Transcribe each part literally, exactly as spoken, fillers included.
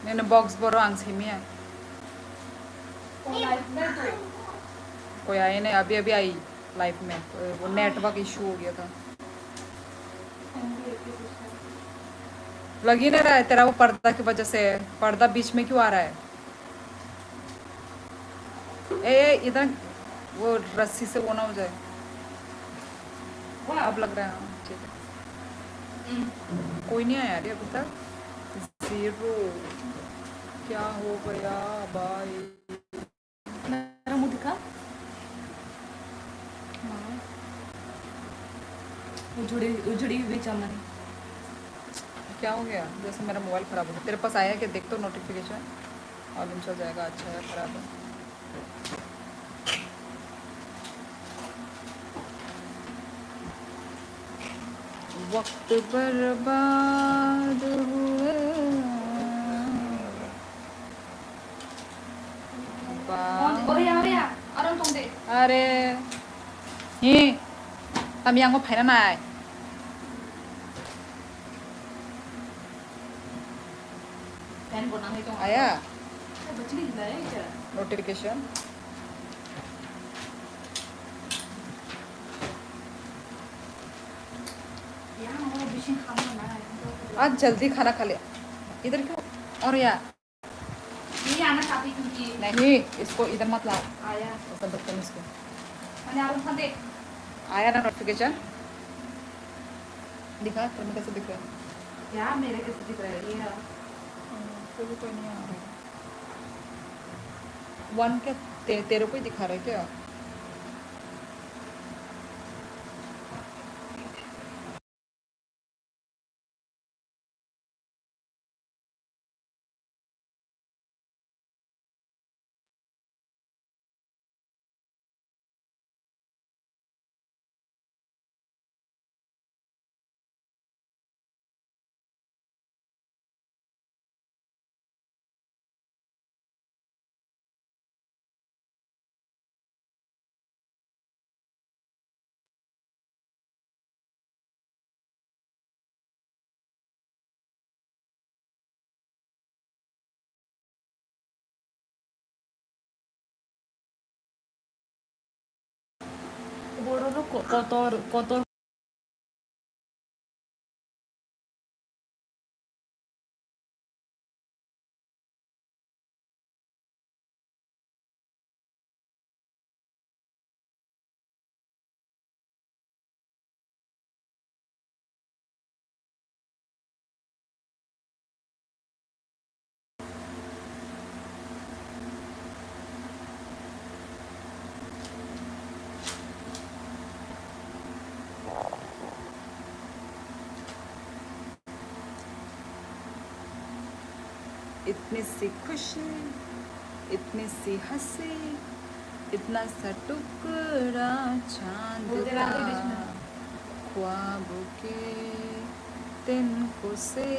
Nene box boro ang simi ya. Koi aye ne abhi abhi ai live mein. Wo network issue ho gaya tha. लग ही नहीं रहा है तेरा वो पर्दा की वजह से, पर्दा बीच में क्यों आ रहा है? ए, ए, इधर वो रस्सी से वो ना हो जाए। अब लग रहा है, हाँ, ठीक है। कोई नहीं आया रे अभी तक। जीरो। क्या हो गया भाई? मेरा मुंह दिखा। हाँ। उजड़ी, उजड़ी हुई चमड़ी। क्या हो गया? जैसे मेरा मोबाइल खराब हो गया। तेरे पास आया क्या? देख तो नोटिफिकेशन। मालूम चल जाएगा, अच्छा है, खराब है। वक्त बर्बाद हुआ। Ba. Ore ya, ore ya. Aron tong de. Are. Hi. Tami ang ko phaina nai. Fan bo nang tong. Aya. Notification. आज जल्दी खाना खा ले। इधर क्यों? और या। ये आना चाहती क्योंकि नहीं, इसको इधर मत लाओ। आया। ऐसा बदतमीज को। मैंने आलू खा दे। आया ना नोटिफिकेशन? दिखा, तेरे में कैसे दिख रहा है? क्या मेरे कैसे दिख रहा है? ये रहा। हम्म, फिर भी कोई नहीं आ रहा है। वन क्या? ते-, तेरे को ही दिखा रहा है क्या? Borok no ko-, kotor, kotor. इतनी सी खुशी, इतनी सी हंसी, इतना सा टुकड़ा चांद का, ख्वाब के तिनको से।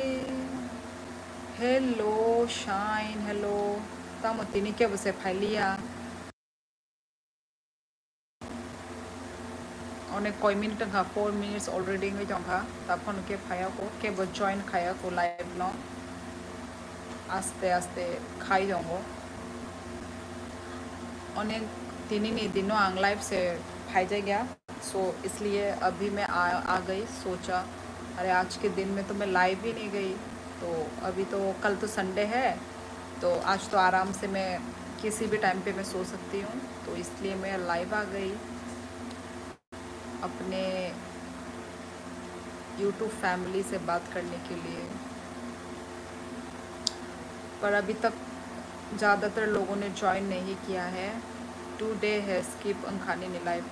Hello, Shine, hello. Tamo tini kebo se phailiya? Onek koi minute wngkha, four minutes already wngwi tongkha. Taphano khe phaiya ko, kebo join khaiya ko live no. Aste aste khai tongo. Onek tini ni dino ang live se phaijakya. So इसलिए अभी मैं आ, आ गई, सोचा अरे आज के दिन में तो मैं लाइव ही नहीं गई, तो अभी तो कल तो संडे है, तो आज तो आराम से मैं किसी भी टाइम पे मैं सो सकती हूँ, तो इसलिए मैं लाइव आ गई अपने यूट्यूब फैमिली से बात करने के लिए। पर अभी तक ज़्यादातर लोगों ने ज्वाइन नहीं किया है। टू डे है स्किप अंखानी ने लाइव।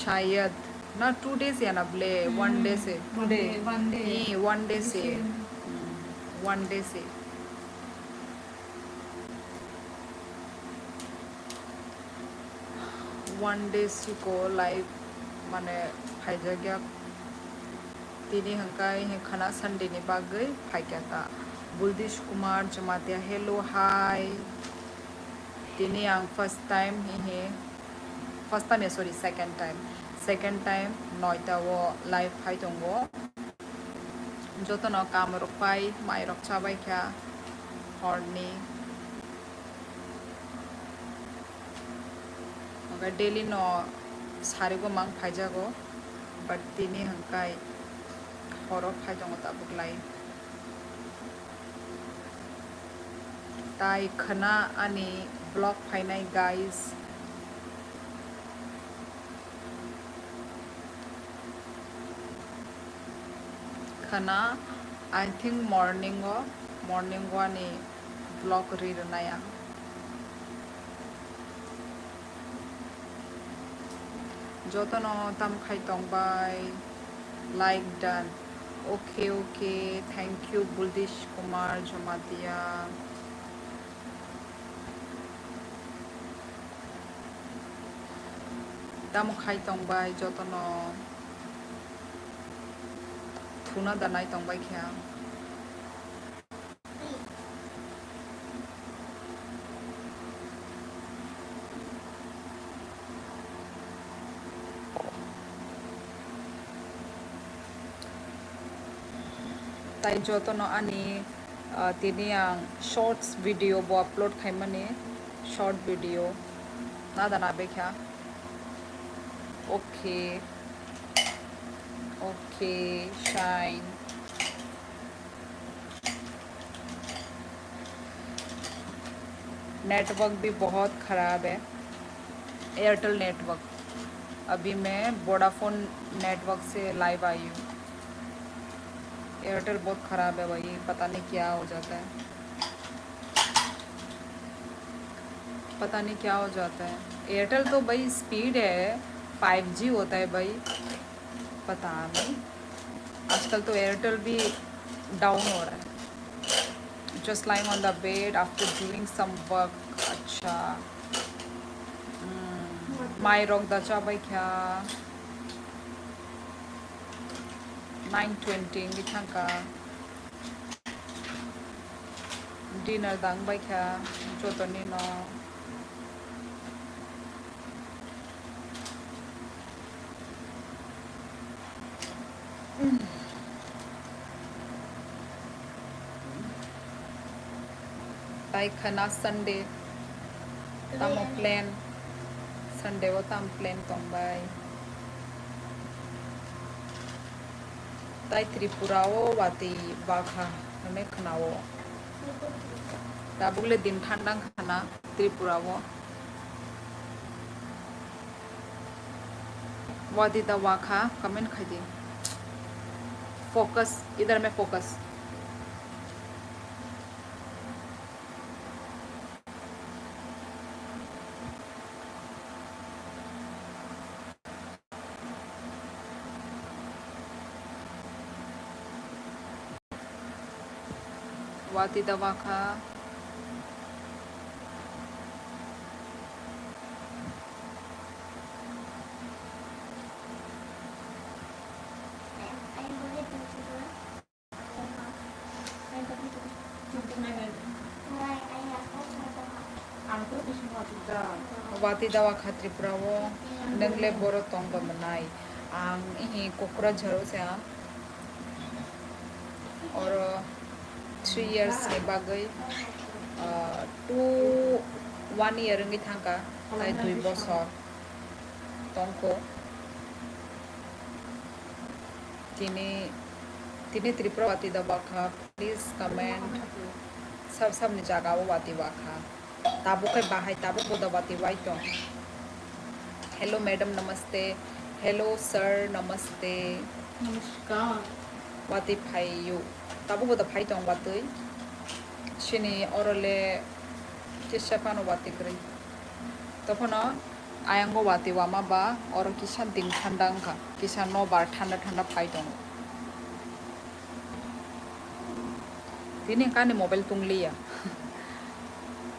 शायद ना, टू डे से ना, बले वन डे से। Today. One day. नहीं, वन डे से। वन डे से। One day siko live mane phaijakya. Tini hwnkhe hinkhe khana Sunday ni bagwi phaikya ta. Buldish Kumar Jamatia, hello, hi. Tini ang first time hihi, first time ya, sorry, second time. Second time noita o live phai tongo. Jotono kam rok pai, mai rok chabai kha. horni. Hwnkhe daily no sarigo mang phaijago, but tini hwnkhai horo phai tongo tabuk lai. Tai khwna ani vlog phainai, guys. Khwna, I think morning o, morning o ani vlog ri rwnai ang. Jotono tam khai tongbai, like done. Okay, okay, thank you, Buldish Kumar Jamatia. Tamo khai tongbai jotono, thuna da nai tongbai khe ang. Tai jotono ani, ah, tini ang shorts video bo upload khaimani, short video nada na bekha. Okay, okay, shine. Network भी बहुत ख़राब है, Airtel network. अभी मैं Vodafone network से लाइव आई हूँ। एयरटेल बहुत ख़राब है भाई, पता नहीं क्या हो जाता है, पता नहीं क्या हो जाता है। एयरटेल तो भाई स्पीड है, फ़ाइव जी होता है भाई। पता नहीं, आजकल तो एयरटेल भी डाउन हो रहा है। Just lying on the bed after doing some work. अच्छा। Hmm. Mai rok da chabai kha? Nine twenty wngwi thangkha. Dinner dang bai kha jotoni no. Tai khana Sunday tamo plan? Sunday o tam plan tong bai? Tai Tripura o watwi bakha hwnwi khwnao. Tabukle din thandang khana Tripura o. Watwi da wakha, comment khai di. Focus, idhar mein focus. Watwi da wakha. Watwi da wakha Tripura o, nwng le boro tong ba mwnai? Ang ihi Kokrajhar o se ang, oro three years ni bagwi, ah, two, one year wngwi thangkha, tai dui bosor tongkho. Tini, tini Tripura watwi da bakha, please comment. Sab sab ni jaga o watwi bakha. Tabuk khai bahai, tabuk bo da watwi wai tong. Hello madam, namaste. Hello sir, namaste. Namaskar. Watwi phai o. Tabuk bo da phai tong watwi. Chini oro le kisa phano watwi kwrwi. Tophano ayang o watwi wama ba oro kisa din thanda wngkha, kisa nobar thanda thanda phai tongo. Tini kani mobile tungliya.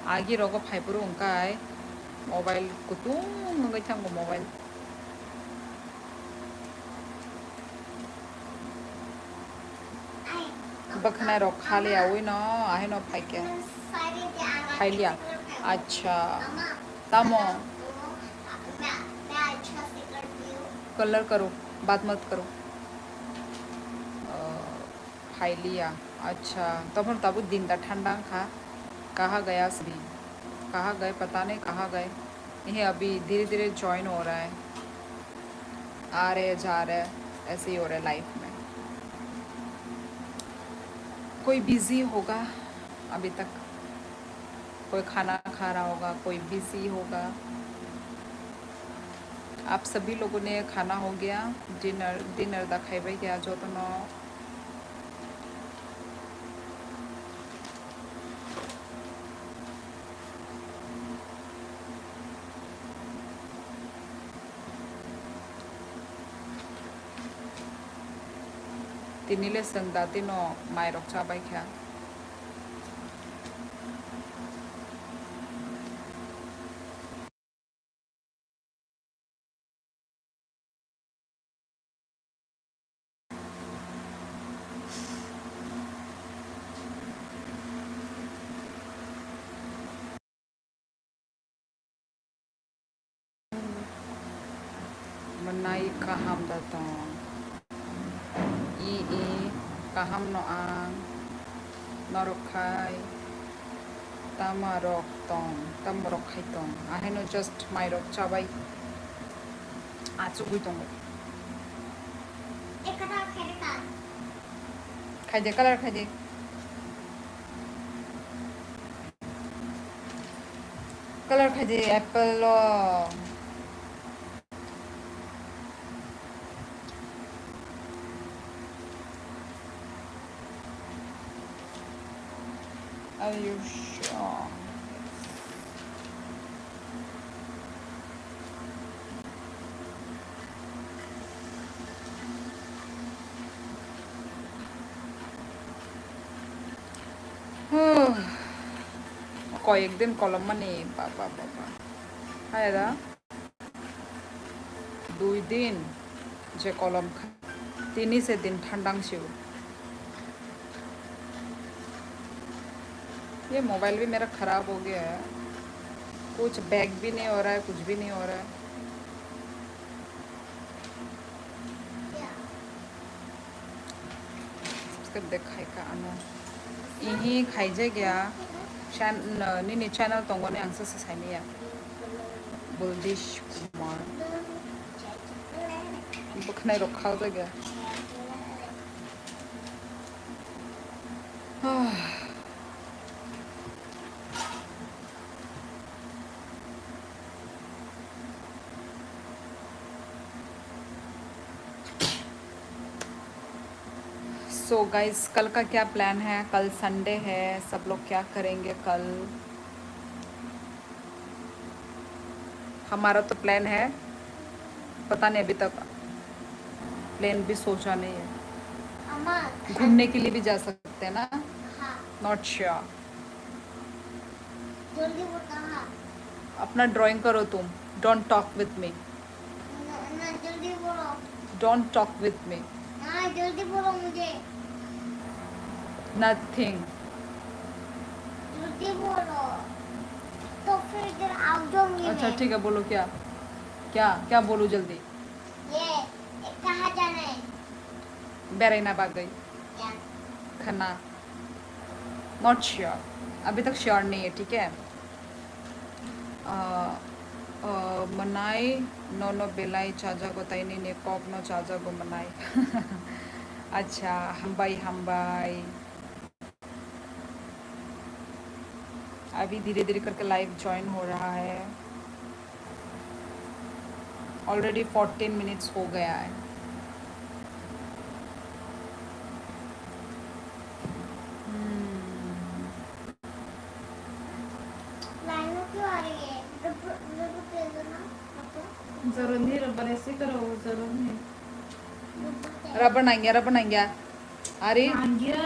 Agi rogo phai phuru wngkai mobile kutung wngwi thango mobile. Bwkhwnai rok khali awi no ahai no phaikhe. Khailiya. Acha. Tamo. Color karo. Baat mat karo. Oh, khailiya. Acha. Tamo tabuk din da thanda wngkha. कहाँ गया सभी, कहाँ गए पता नहीं, कहाँ गए। ये अभी धीरे धीरे ज्वाइन हो रहा है, आ रहे जा रहे, ऐसे ही हो रहा है लाइफ में। कोई बिजी होगा अभी तक, कोई खाना खा रहा होगा, कोई बिजी होगा। आप सभी लोगों ने खाना हो गया, डिनर, डिनर दा खाइबे क्या जो तो no. Tini le chwng da tino mairok chabai kha. Mwnai kaham da tong? I, i, kaham no ang. Norok khai tama rok tong, tamo rok khai tong. Ahaino just mairok chabai. Achugwi tongo. Khaide, color khaide. Color khaide apple lo. Are you sure? Huh. Koyek din kolom mani, baba, baba. Hai da. Dui din je kolom kha. Tini se din thandang siu. ये मोबाइल भी मेरा खराब हो गया है, कुछ बैक भी नहीं हो रहा है, कुछ भी नहीं हो रहा है। Subscribe de khai ka ano. Ihi khaijak ya. Chan-, no, nini channel tongo ni ang sasa saini ya. Buldish Kumar. Bukhnai rok khaujak ya. So guys, कल का क्या प्लान है? कल संडे है, सब लोग क्या करेंगे कल? हमारा तो प्लान है, पता नहीं, अभी तक प्लान भी सोचा नहीं है। अम्मा, घूमने के लिए भी जा सकते हैं ना? हाँ। Not sure। जल्दी बोल, कहाँ? अपना ड्राइंग करो तुम, don't talk with me। ना, ना, जल्दी बोलो। Don't talk with me। ना, जल्दी बोलो मुझे। Nothing। जल्दी बोलो। तो फिर इधर आ जाऊंगी अच्छा, मैं। ठीक है, बोलो क्या? क्या, क्या बोलूँ जल्दी? ये, कहाँ जाना है? बेरायना बागै। क्या? खाना। Not sure, अभी तक श्योर नहीं है, ठीक है। अ, अ, mwnai, nono belai chajago, tei nini kokno chajago mwnai। Acha, hambai, hambai। अभी धीरे धीरे करके लाइव ज्वाइन हो रहा है। Already fourteen minutes हो गया है। हम्म। लाइन में क्यों आ रही है? रबर, रबर दे दो ना, रबर। जरूरत नहीं, रबर ऐसे करो, जरूरत नहीं। रबर दे। Rubber nangya, rubber nangya। Ari? Nangya।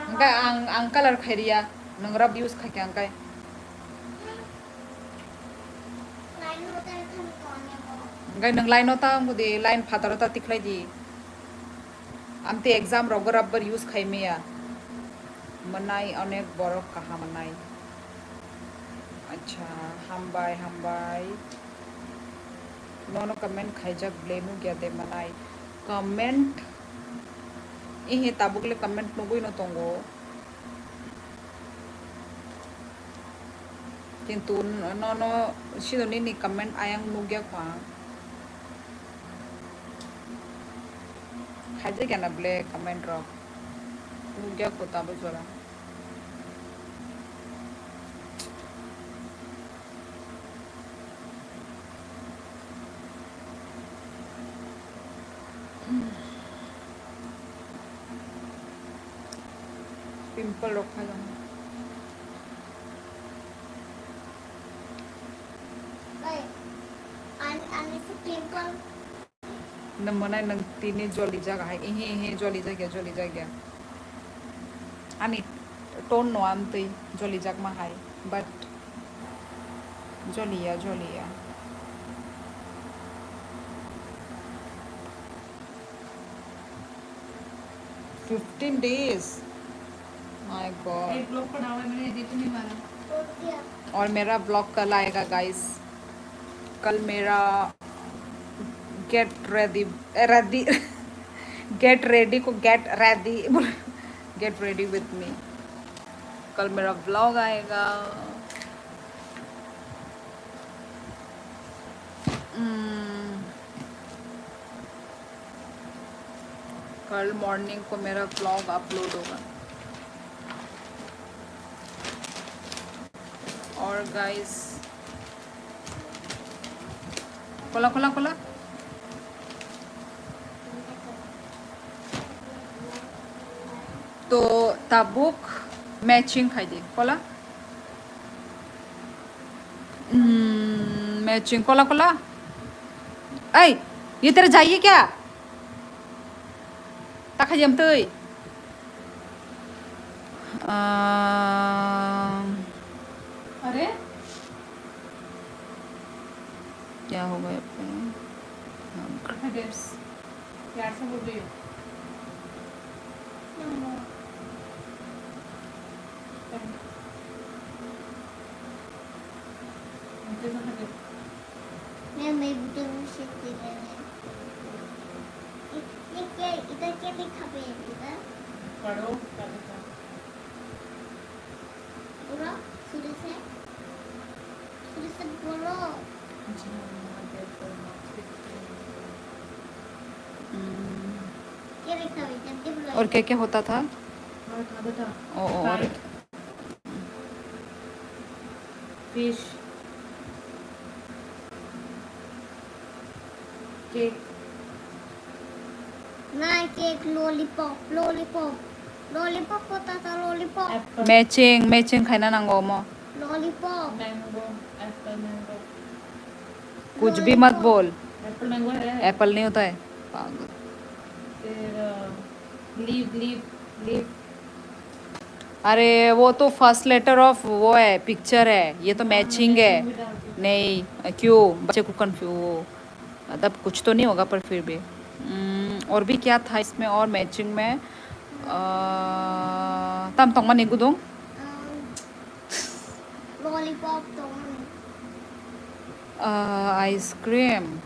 Engkhe ang, ang color khairiya, nwng rub use khaikha engkhe. Engkhe nwng line o ta wngkha di, line phataro ta tikhlai di. Amtwi exam rogo rubber use khaimaya. Mwnai onek borok kaham mwnai. Acha, hambai, hambai. Nono comment khaijak ble nukya de mwnai. Comment Ehe, tabuk le comment nugwi no tongo. Kintu no, no, sino nini comment ayang nugya kha. Khaijak ya na ble comment rok. Nugya kho tabuk jora. Pimple rok kha jang. Oi, ani, ani se pimple. Nwng mwnai nwng tini joli jaga hai, ehe, ehe, joli jagya, joli jagya. Ani tone no amtwi joli jakma hai, but joliya, joliya. Fifteen days. My God. एक ब्लॉग बनाओ, मैंने एडिट नहीं मारा। और मेरा ब्लॉग कल आएगा, guys. कल मेरा get ready, ready, get ready को get ready, get ready with me. कल मेरा ब्लॉग आएगा। हम्म, कल मॉर्निंग को मेरा ब्लॉग अपलोड होगा। और गाइस, खोला, खोला, खोला। तो tabuk matching khai di, खोला। Hmm, matching, खोला, खोला। ऐ, ये तेरा जाइए क्या? Ta khaiyam twi. अरे, क्या हो गया पे? प्यार से बोल रही हो। मैं, मैं बुजुर्ग से तेरे ये, ये क्या, इधर क्या लिखा पे है, इधर? पढ़ो, क्या लिखा? बोलो, फिर से, फिर से बोलो। हम्म। क्या लिखा है, जल्दी बोलो। और क्या क्या होता था? और खादा था। ओ, ओ, और फिश। केक। ना, केक, लॉलीपॉप, लॉलीपॉप। लॉलीपॉप होता था, लॉलीपॉप। एप्पल। मैचिंग, मैचिंग खाना nango mo। Lollipop. Mango, Apple, mango. कुछ भी मत बोल। एप्पल मैंगो है। एप्पल नहीं होता है, पागल। फिर, अ, लीफ, लीफ, लीफ। अरे, वो तो फर्स्ट लेटर ऑफ वो है, पिक्चर है, ये तो मैचिंग है। मैचिंग भी डाल दो। नहीं, क्यों? बच्चे को कन्फ्यू-, वो, मतलब, कुछ तो नहीं होगा, पर फिर भी। हम्म, और भी क्या था इसमें और मैचिंग में? अ, tam tongmani gudung? Lollipop tongmani. अ, आइसक्रीम।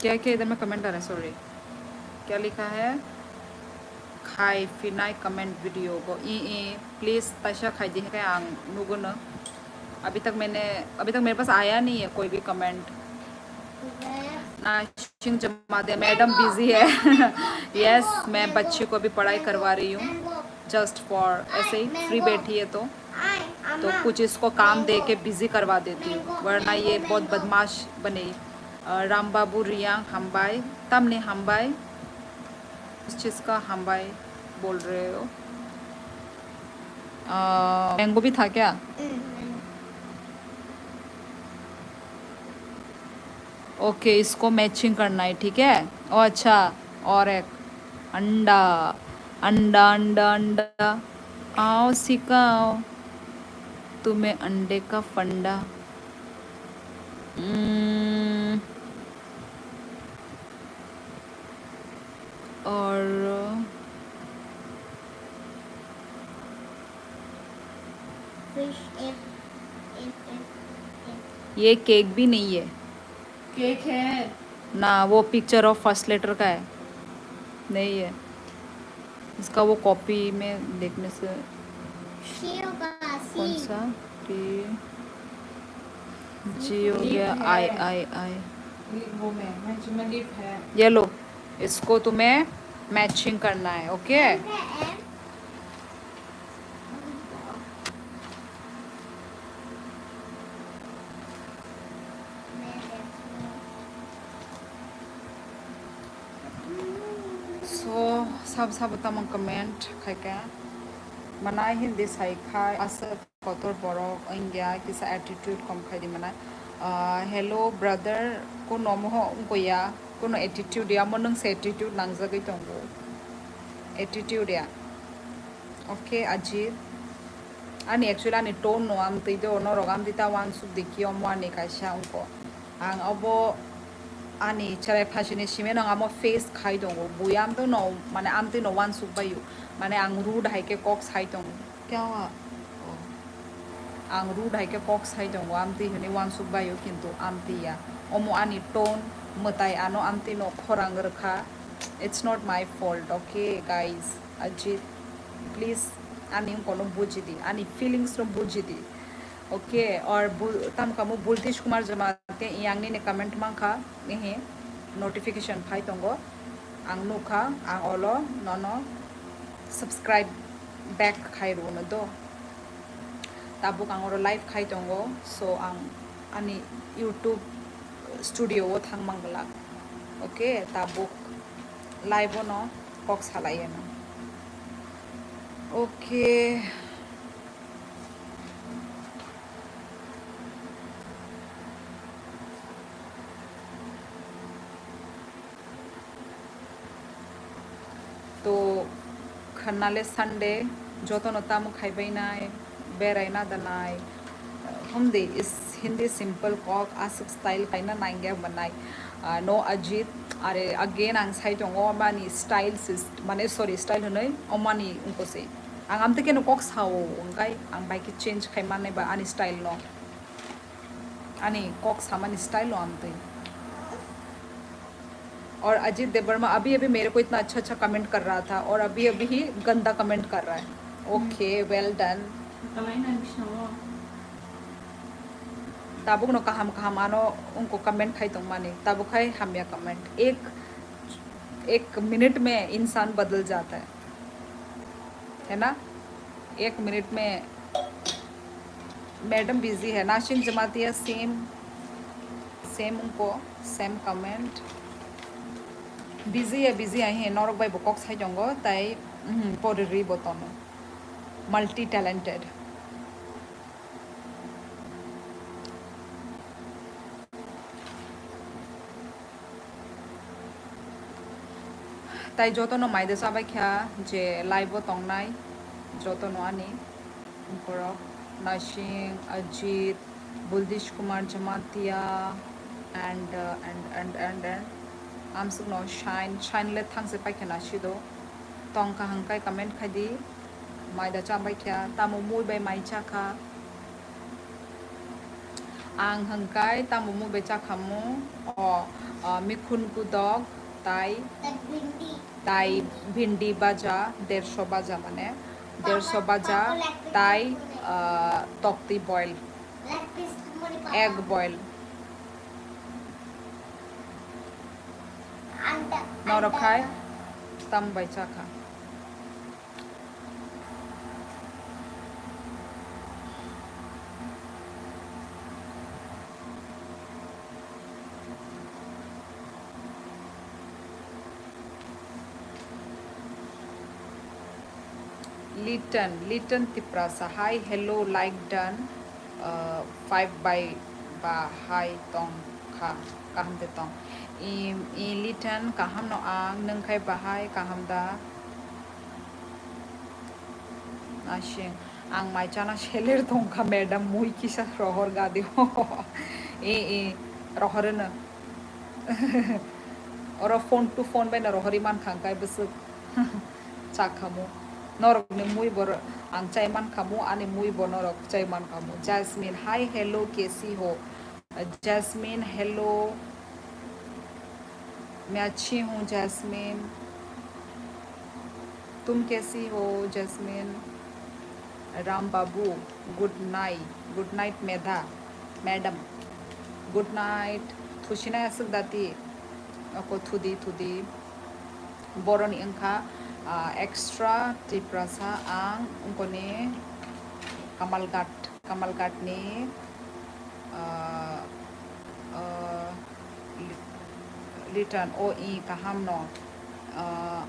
क्या, क्या इधर में कमेंट आ रहा है? सॉरी, क्या लिखा है? Khai phinai comment video bo. I, i, please, taisa khai di, hingke ang nugono. अभी तक मैंने, अभी तक मेरे पास आया नहीं है कोई भी कमेंट। ना, सिंह जमा दे, मैडम बिजी है। यस, मैं बच्ची को भी पढ़ाई करवा रही हूँ, जस्ट फॉर ऐसे ही फ्री बैठी है तो। तो कुछ इसको काम दे के बिजी करवा देती हूँ, वरना ये बहुत बदमाश बने। अ, राम बाबू रियांग हमबाई, तमने हमबाई, इस चीज़ का हमबाई बोल रहे हो। अ, मैंगो भी था क्या? ओके, इसको मैचिंग करना है, ठीक है। ओ अच्छा, और एक अंडा, अंडा, अंडा, अंडा, आओ सिखाओ तुम्हें अंडे का फंडा। हम्म, और fish F, F, F, F. ये केक भी नहीं है। केक है। ना, वो पिक्चर ऑफ फर्स्ट लेटर का है, नहीं है। इसका वो कॉपी में देखने से। सी होगा, सी। कौन सा? टी, जी हो गया, आई, आई, आई। ये वो में, मैं, मैं लिप है। ये लो, इसको तुम्हें मैचिंग करना है, okay? So, sabo sabo tamo comment khai kha. Manai Hindi sai khai, aswk kotor borok wngya, kisa attitude kom khai di manai. Ah, hello brother, kuno moho wngkho ya, kuno attitude ya, mo nwng se attitude nangjagwi tongo. Attitude ya. Okay, Ajit. Ani actually ani tone no amtwi do, norok amtwi ta uansuk di ki omo ani kaisa wngkho. Ang obo ani chwrai phasini simi no amo face khai tongo. Bui amtwi no, mane amtwi no uansuk baio. Mane ang rude hai khe kok sai tongo. Kya hua? Oh. Ang rude hai khe kok sai tongo, amtwi hwnwi uansuk baio, kintu amtwi ya. Omo ani tone, mwtai ano amtwi no khorang rwkha. It's not my fault, okay, guys? Ajit, please, ani wngkha no buji di, ani feelings no buji di. Okay, or bu-, tamo kamo Bultish Kumar Jamatia, yang nini comment mankha, nihi notification phai tongo. Ang nukha, ang olo nono subscribe back khai rwno do. Tabuk ang oro live khai tongo, so ang ani YouTube studio o thang mang glak. Okay, tabuk live o no kok salai ano. Okay. To khwnale Sunday, jotono tamo khaibainai, berai nadanai, humdi is Hindi simple kok aswk style kaina nangya manai. Ah, no Ajit, are again ang sai tongo mani style sis-, mane sorry, style hwnwi omani wngkose. Ang amtwi keno kok sao, wngkai ang bai khe change khai mannai ba ani style no. Ani kok samani style o amtwi. और अजीत देवर्मा अभी अभी मेरे को इतना अच्छा अच्छा कमेंट कर रहा था और अभी अभी ही गंदा कमेंट कर रहा है। Okay, well done. Tabuk no kaham kaham ano wngkha comment khai tongmani. Tabuk khai hamya comment. Ek, ek minute mein insaan badal jata hai. Hai na? Ek minute mein Madam busy hai, Nashin Jamatia same, same unko, same comment. Busy ya, busy ya, he, norok bai bo kok sai tongo, tai, mhm, pore ri bo tono. Multi talented. Tai jotono maida chabai kha je live o tongnai, jotono ani borok Nasing, Ajit, Buldish Kumar Jamatia, and, uh, and, and, and, and amsukno Shine, Shine le thangse paikha nasido. Tong kaham kai comment khai di, maida chabai kha, tamo mui bai mai chakha. Ang hwnkhe tamo mui bai chakhamu, o, o, mikhun gudok, tai, tai bhindi baja, derso baja mane, derso baja, tai, o, tokti boil, egg boil. Norok khai tamo bai chakha. Litan, Litan Tiprasa, hi, hello, like done, uh, five by ba hai tong kha, kaham de tong. I, i Litan, kaham no ang, nung khai bahai, kaham da? Asing, ang mai chana seler tong kha, madam, mui kisa rohor gadi. I, i, rohor no. Oro phone to phone bai no rohori man khang kai bwswk. Chakhamu. Norok ni mui bo ang chai man khamu, ani mui bo norok chai man khamu. Jasmine, hi, hello, kesi ho? Jasmine, hello. मैं अच्छी हूँ जैस्मिन। तुम कैसी हो जैस्मिन? राम बाबू, good night, good night Medha, madam, good night। Thusinai aswk dati, ako thudi thudi, boroni wngkha, ah, extra Tiprasa ang wngkoni Kamalghat, Kamalghatni, ah, ah, Li-, Litan, o i kaham no, ah,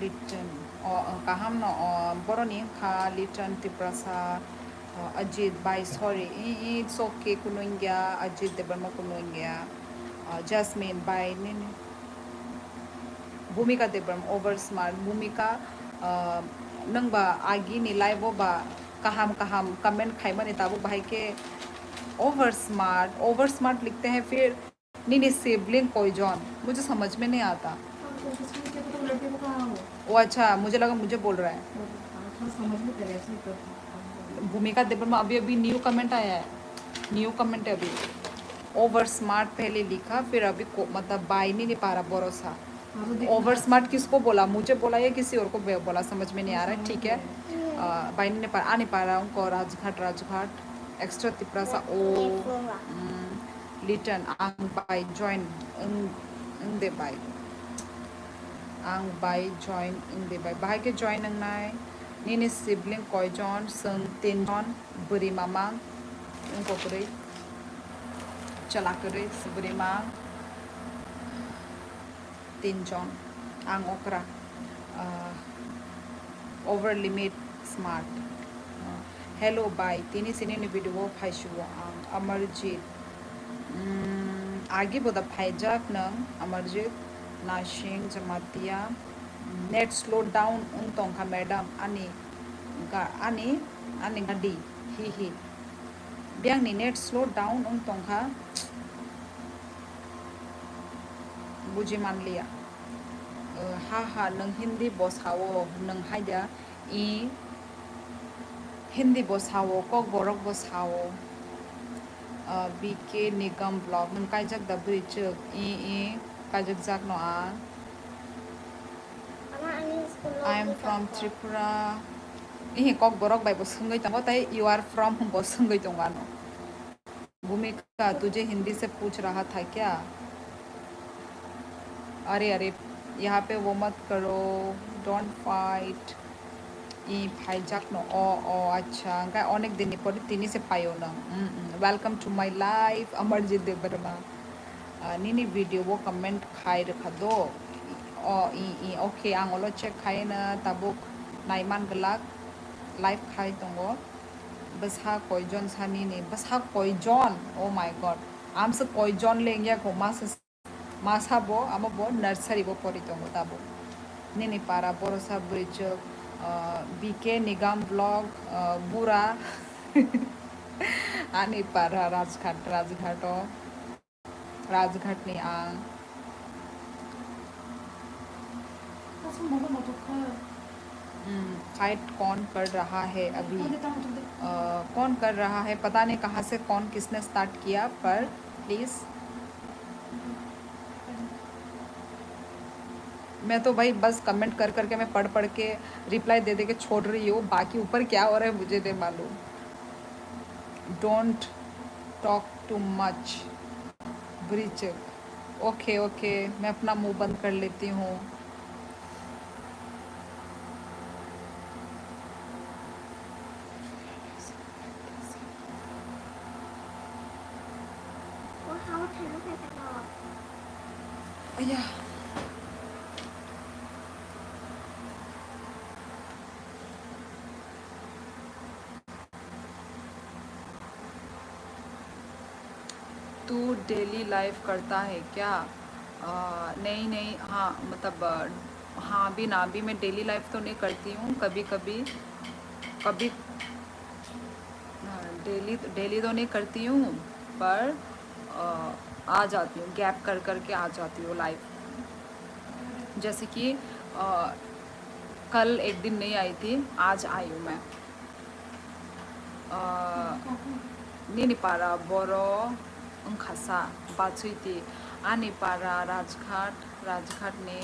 Litan, o, ah, kaham no, o, boroni wngkha Litan Tiprasa, ah, Ajit bai, sorry, i, i, it's okay, kunu wngya, Ajit Debbarma kunu wngya, ah, Jasmine bai, nini, Bhumika Debbarma, over smart, Bhumika, ah, nwng ba agi ni live o ba kaham kaham comment khaimani tabuk bahai khe over smart, over smart likhte hai phir nini sibling koijon? Mujhe samajh mein nahi aata. वो अच्छा, मुझे लगा मुझे बोल रहा है। भूमिका देबबर्मा, अभी अभी न्यू कमेंट आया है, न्यू कमेंट है अभी। ओवर स्मार्ट पहले लिखा, फिर अभी को, मतलब, बाय नहीं, नहीं पा रहा, भरोसा। ओवर स्मार्ट किसको बोला? मुझे बोला या किसी और को बे-, बोला? समझ में नहीं आ रहा है, ठीक है। अ, बाय नहीं पा, आ नहीं पा रहा उनको, राजघाट, राजघाट, एक्स्ट्रा तिप्रासा, ओ, उम, लिटन, आं bye join, um, um, they bye. Ang bai join wng de bai. Bahai khe join wngnai. Nini sibling koijon? Chwng tinjon, bwrwi mamang, wngkok kwrwi, chwla kwrwi, bwrwi mang, tinjon. Ang okra, ah, over limit smart. Ah, hello bai, tini sinini video o phaisio ang, Amarjit. Mm, agi boda phaijak nwng, Amarjit, Nasing, Jamatia. Net slow down wng tongkha, madam, ani ga-, ani, ani gadi, hi hi. Biyangni net slow down wng tongkha, buji manliya. Uh, ha ha, nwng Hindi bo sao, nwng haida, i, Hindi bo sao, Kokborok bo sao. Ah, B K Nigam vlog, nwng kaijak da bwrwi chwk? I, i, kaijakjak no ang. I am from Tripura. Ihi Kokborok bai bo swngwi tongo, tei you are from bo swngwi tongo ano. भूमिका, तुझे हिंदी से पूछ रहा था क्या? अरे, अरे, यहाँ पे वो मत करो, don't fight। I phaijak no, o, o, acha, hwnkhe onek din ni pore tini se phaio no. Mm, mm. Welcome to my life, Amarjit Debbarma. Ah, nini video o comment khai rwkha do. O, i, i, okay, ang olo check khai no, tabuk naiman glak, live khai tongo. Bwsa koijon sa nini? Bwsa koijon? Oh my God. Amsa koijon le wngya ko, masa, masa bo, amo bo nursery bo pori tongo tabuk. Nini para borosa bwrwi chwk, ah, B K Nigam vlog, ah, bura. Ani para Rajghat, Rajghat o. Rajghat ni ang. हम्म, फाइट कौन कर रहा है अभी? अ, कौन कर रहा है, पता नहीं कहाँ से कौन किसने स्टार्ट किया, पर प्लीज। मैं तो भाई बस कमेंट कर करके, मैं पढ़ पढ़ के, रिप्लाई दे दे के छोड़ रही हूँ, बाकी ऊपर क्या हो रहा है मुझे नहीं मालूम। Don't talk too much। ब्रिचक। ओके, ओके, मैं अपना मुंह बंद कर लेती हूँ। अय्या। तू डेली लाइव करता है क्या? अ, नहीं, नहीं, हाँ, मतलब, अ, हाँ, अभी ना, अभी मैं डेली लाइव तो नहीं करती हूँ, कभी-कभी, कभी, हाँ, डेली, डेली तो नहीं करती हूँ, पर, अ, आ जाती हूँ, गैप कर करके आ जाती हूँ लाइव। जैसे कि, अ, कल एक दिन नहीं आई थी, आज आई हूँ मैं। Ah, nini para boro wngkha sa, bachwi di. Ani para Rajghat, Rajghat ni.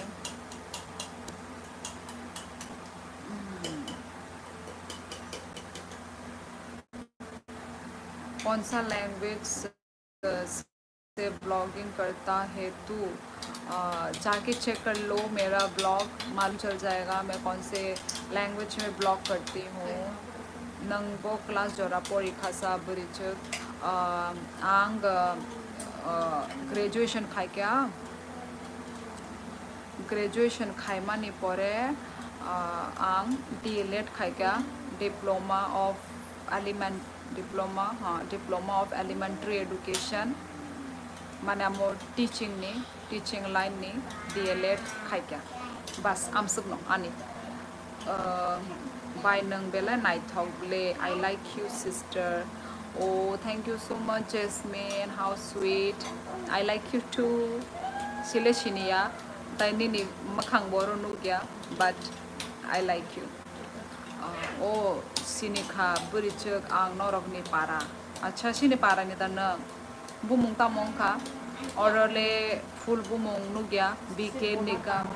Hmm. कौन सा लैंग्वेज से ब्लॉगिंग करता है तू? अ, जाके चेक कर लो मेरा ब्लॉग, मालूम चल जाएगा मैं कौन से लैंग्वेज में ब्लॉग करती हूँ। Nang bo class jora pori khasa bwrwichwk? Uh, ang uh, uh, graduation khaikha. Graduation khaimani pore, uh, ang D L Ed khaikha, Diploma of Element, Diploma, uh, Diploma of Elementary Education, mane amo teaching ni, teaching line ni D L Ed khaikha. Bas, amswkno ani. Uh, bai nwng belai naithok le, I like you sister. Oh, thank you so much Jasmine, how sweet. I like you too. Sile siniya, tai nini mwkhang boro nukya, but I like you. Uh, oh, sinikha bwrwichwk ang norokni para. Acha, sini para ni da nwng? Bumung tamo wngkha? Oro le full bumung nukya, B K Nigam.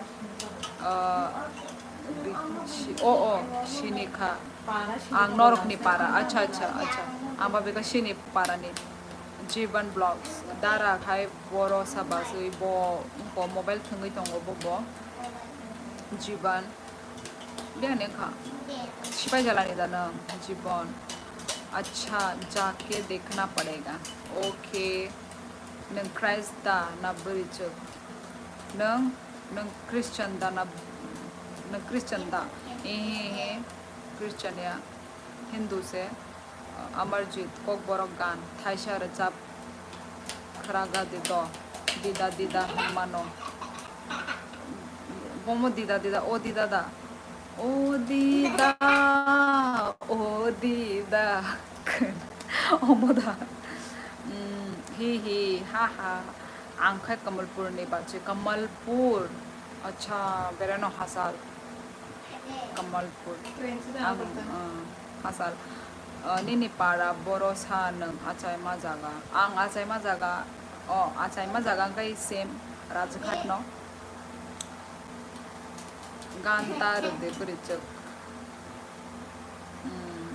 Ah, bi-, si-, o, o, sini kha. Ang norokni para. Acha, acha, acha. Ang ba beka sini para ni. Jiban Vlogs. Dara khai boro sa basui bo, bo mobile thwngwi tongo bo, bo. Jiban. Biyang ni wngkha. Sipai jalani da nwng, Jibon. Acha, jaake dekhna padega. Okay. Nwng Christ da na bwrwichwk? Nwng, nwng Christian da na, nwng Christian da? Ehe, ehe. Christian ya. Hindu se. Amarjit, Kokborok gan, thaisa rwchap khwraga di do, dida dida hwnmano. Bomo dida dida, o dida da. O dida, o dida. Omo da. Mm, hi hi, ha ha. Ang khai Kamalpur ni bachi, Kamalpur. Acha, bereno hasal. Kamalpur. Ang, uh, hasal. Uh, nini para boro sa nwng achaima jaga. Ang achaima jaga. Oh, achaima jaga wngkha same Rajghat no. Ganta rwdi bwrwichwk. Hmm.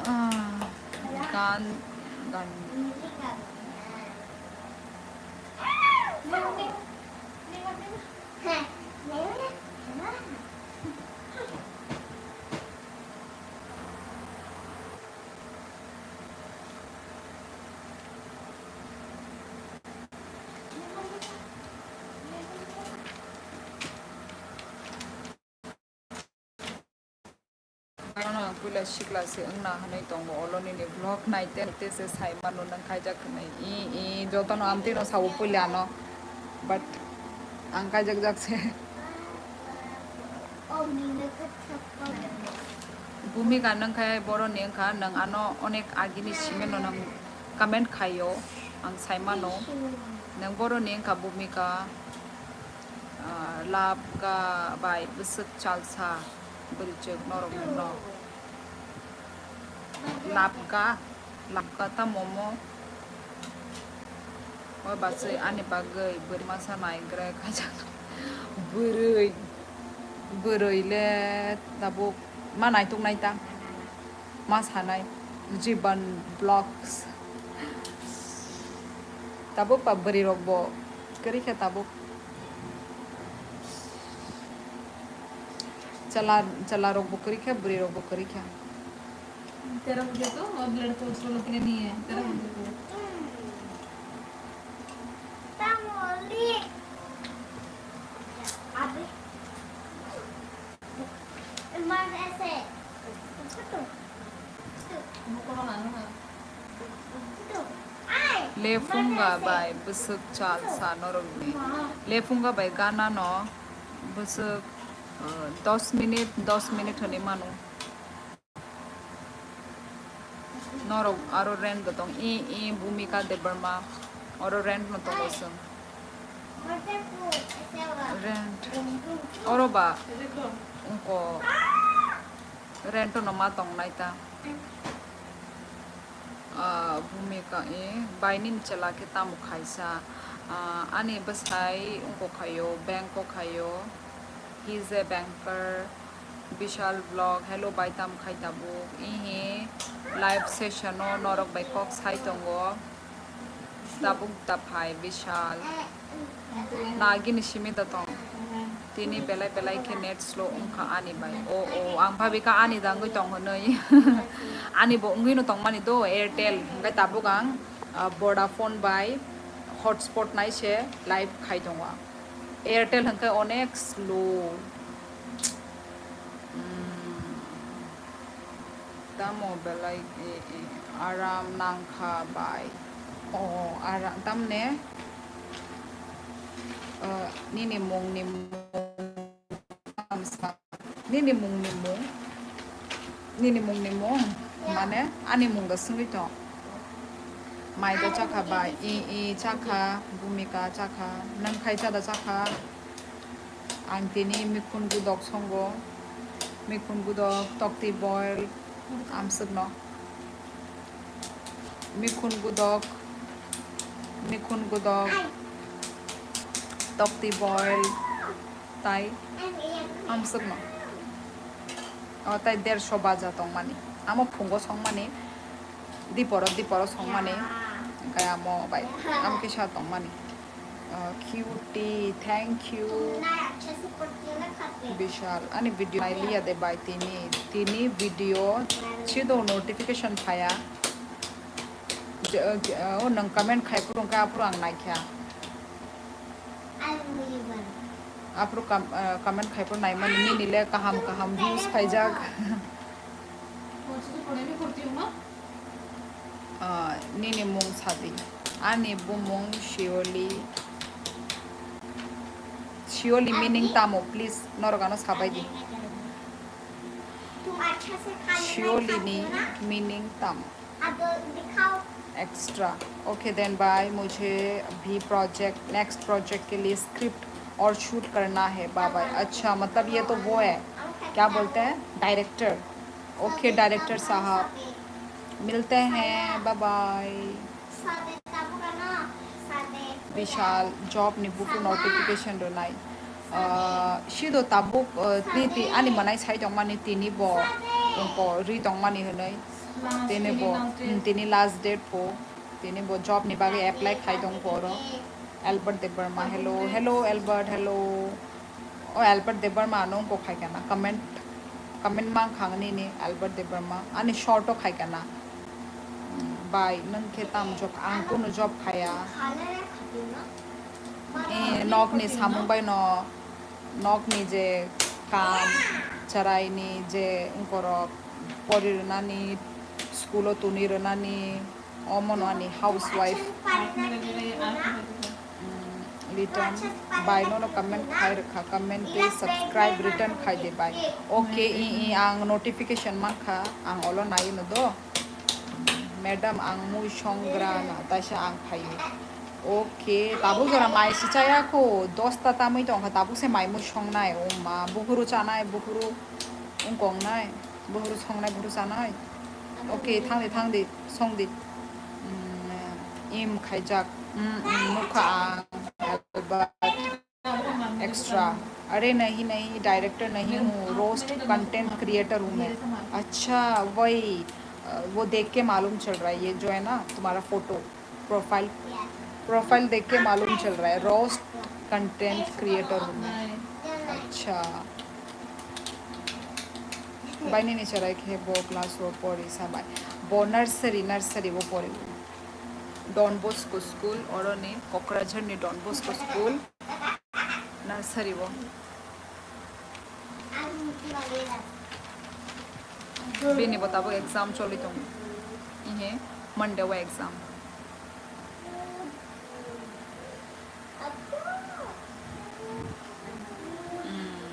Ah, gan, gan. Ano puila sikla se wngna hwnwi tongo, olo nini vlog naite naite se sai mano nang kaijak hwnwi. I, i, jotono amtwi no sao puila ano, but ang kaijak jak se. Bhumika nang khai boro ni wngkha, nang ano onek agini simi no nang comment khaio, ang sai mano. Nang boro ni wngkha Bhumika. Ah, labga bai bwswk chalsa bwrwichwk norok no. Labga, labga tamo omo. O bachwi ani bagwi bwrwi masa naigra khaijak. Bwrwi, bwrwi le tabuk ma naituk nai ta. Ma sanai Jiban Vlogs. Tabuk ba bwrwi rok bo kwrwi khe tabuk. Chwla, chwla rok bo kwrwi khe, bwrwi rok bo kwrwi khe. तेरह बजे तो, अब लड़के उसको लोग के लिए नहीं है, तेरह बजे को। Lephunga bai bwswk chal sa norokni. Lephunga bai gana no bwswk, uh, dos minute, dos minute hwnwi mano. Norok aro rent bo tong, i, i, Bhumika Debbarma, oro rent no tongo chwng. Rent. Oro ba, wngko, rent no ma tong nai ta. Ah, Bhumika, e, bai nini chwla khe tamo khaisa? Ah, ani bwsai wngkok khaio, bank o khaio. He is a banker. Bishal vlog, hello bai, tamo khai tabuk? Ihi live session o norok bai kok sai tongo. Tabuk da phai Bishal. Na gini simi da tong. Tini belai belai khe net slow wngkha ani bai. O, o, ang bhabi kha ani da wngwi tong hwnwi. Ani bo wngwi no tongmani do, Airtel. Hwnkhe tabuk ang, ah, Vodafone bai hotspot nai se live khai tongo. Airtel hwnkhe onek slow. Hmm. Tamo belai, e, e, aram nangkha bai. O, aram, tamne, eh, nini mung ni mung, nini mung ni mung, nini mung ni mung, mane ani mung da swngwi tong. Mai da chakha bai, i, i, chakha, Bhumika chakha, nang khai cha da chakha. Ang tini mikhun gudok songo, mikhun gudok, tokti boil, amswkno. Mikhun gudok, mikhun gudok, tokti boil, tai amswkno. O tai dersho baja tongmani. Amo phungo songmani, diporo, diporo songmani, hwnkhe amo bai, amo kisa tongmani. Uh, cutie, thank you. तुमने अच्छे से पत्तियों में खत दे Bishal, ani video nai liya de bai tini, tini video chido notification phaya. Je, uh, je, uh, o nang comment khai phuru hwnkhe aphuru ang naikha. Aphuru kam-, uh, comment khai phuru naimani nini le kaham kaham views phaijak. Ah, nini mung sadi. Ani bumung Shioli. Shioli meaning tamo? Please, norok ano sabai di. Shioli ni meaning tamo? Extra. Okay, then bye. मुझे भी project, next project के लिए script और shoot करना है। Bye bye. अच्छा, मतलब ये तो वो है, क्या बोलते हैं, director. Okay, director साहब, मिलते हैं, bye bye. Bishal, job ni buphuru notification rwnai. Ah, sido tabuk, ah, tini ti ani manai sai tongmani, tini bo wngko ri tongmani hwnwi. Tini bo, hmm, tini last date pho. Tini bo job ni bagwi apply khai tong pho oro. Albert Debbarma, hello, hello Albert, hello. O Albert Debbarma ano wngkok khai kana comment, comment mang khang nini Albert Debbarma ani short o khai kana. Mm, bai nwng khe tam job, ang kunu job khaya. Eh, nok ni samung bai no, nok ni je kam, cherai ni je wngkorok pori rwnani, school o tuni rwnani, omo no ani housewife. Mm, Litan, bai nono comment khai rwkha, comment tei subscribe return khai di bai. Okay, i, i, ang notification mankha, ang olo nai no do. Madam, ang mui song gra na, taisa ang phaio. Okay, tabuk jora mai si chaya kho, dosta tamui tongkha, tabuk se mai mui songnai, o ma, buphuru chanai, buphuru wngkong nai. Buhuru songnai, buhuru chanai. Okay, thang di, thang di, song di. Mm, im khaijak. Mm, mm, nukha ang. Albert. Extra. अरे नहीं, नहीं, डायरेक्टर नहीं हूँ, roast content creator हूँ मैं। अच्छा, वही, अ, वो देख के मालूम चल रहा है, ये जो है ना तुम्हारा फोटो, प्रोफाइल, प्रोफाइल देख के मालूम चल रहा है, रोस्ट कंटेंट क्रिएटर हूँ मैं। अच्छा। Bai nini cherai khe bo class o pori sa bai. Bo nursery, nursery o pori. Don Bosco School, oro ni Kokrajhar ni Don Bosco School. Nursery o. Bini bo tabuk exam choli tongo. Ihe Monday o exam. Mm.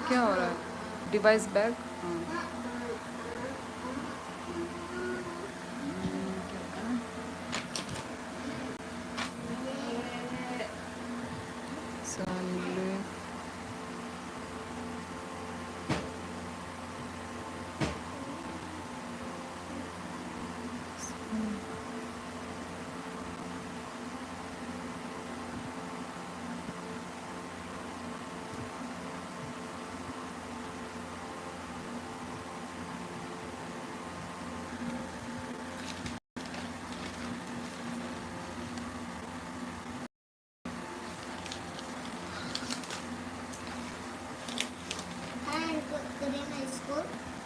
क्या हो रहा है? Device bag? हाँ।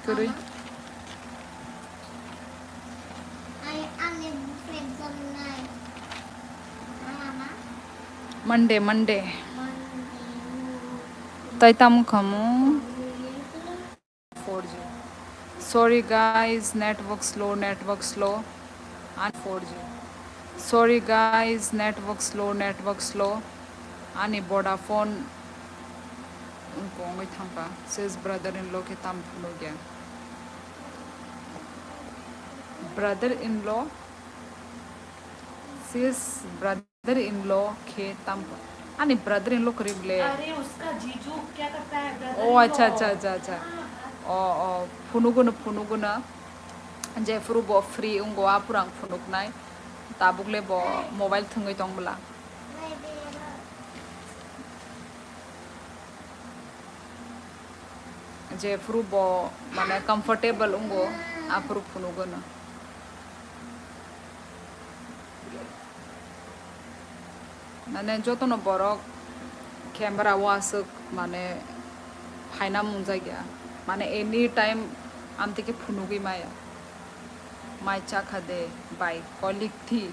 Kwrwi. Monday, Monday. Tai tamo khamu. Four G. Sorry guys, network slow, network slow. And four G. Sorry guys, network slow, network slow. Ani Vodafone wngkha wngwi thangkha. Sis brother in law khe tam phunukya. Brother in law. Sis brother in law khe tam. Ani brother in law kwrwi ble. अरे उसका जीजू क्या करता है? Brother in law. Oh, acha, acha, acha, acha. Oh, oh, phunugo no, phunugo no. Jephuru bo free wngwi aphuru ang phunuknai. Tabuk le bo mobile thwngwi tong bwla. Jephuru bo mane comfortable wngwi aphuru phunugo no. Mane jotono borok camera o aswk mane phaina munjakya. Mane any time amtwi khe phunugwi maya. Mai chakha de bai kolik thi.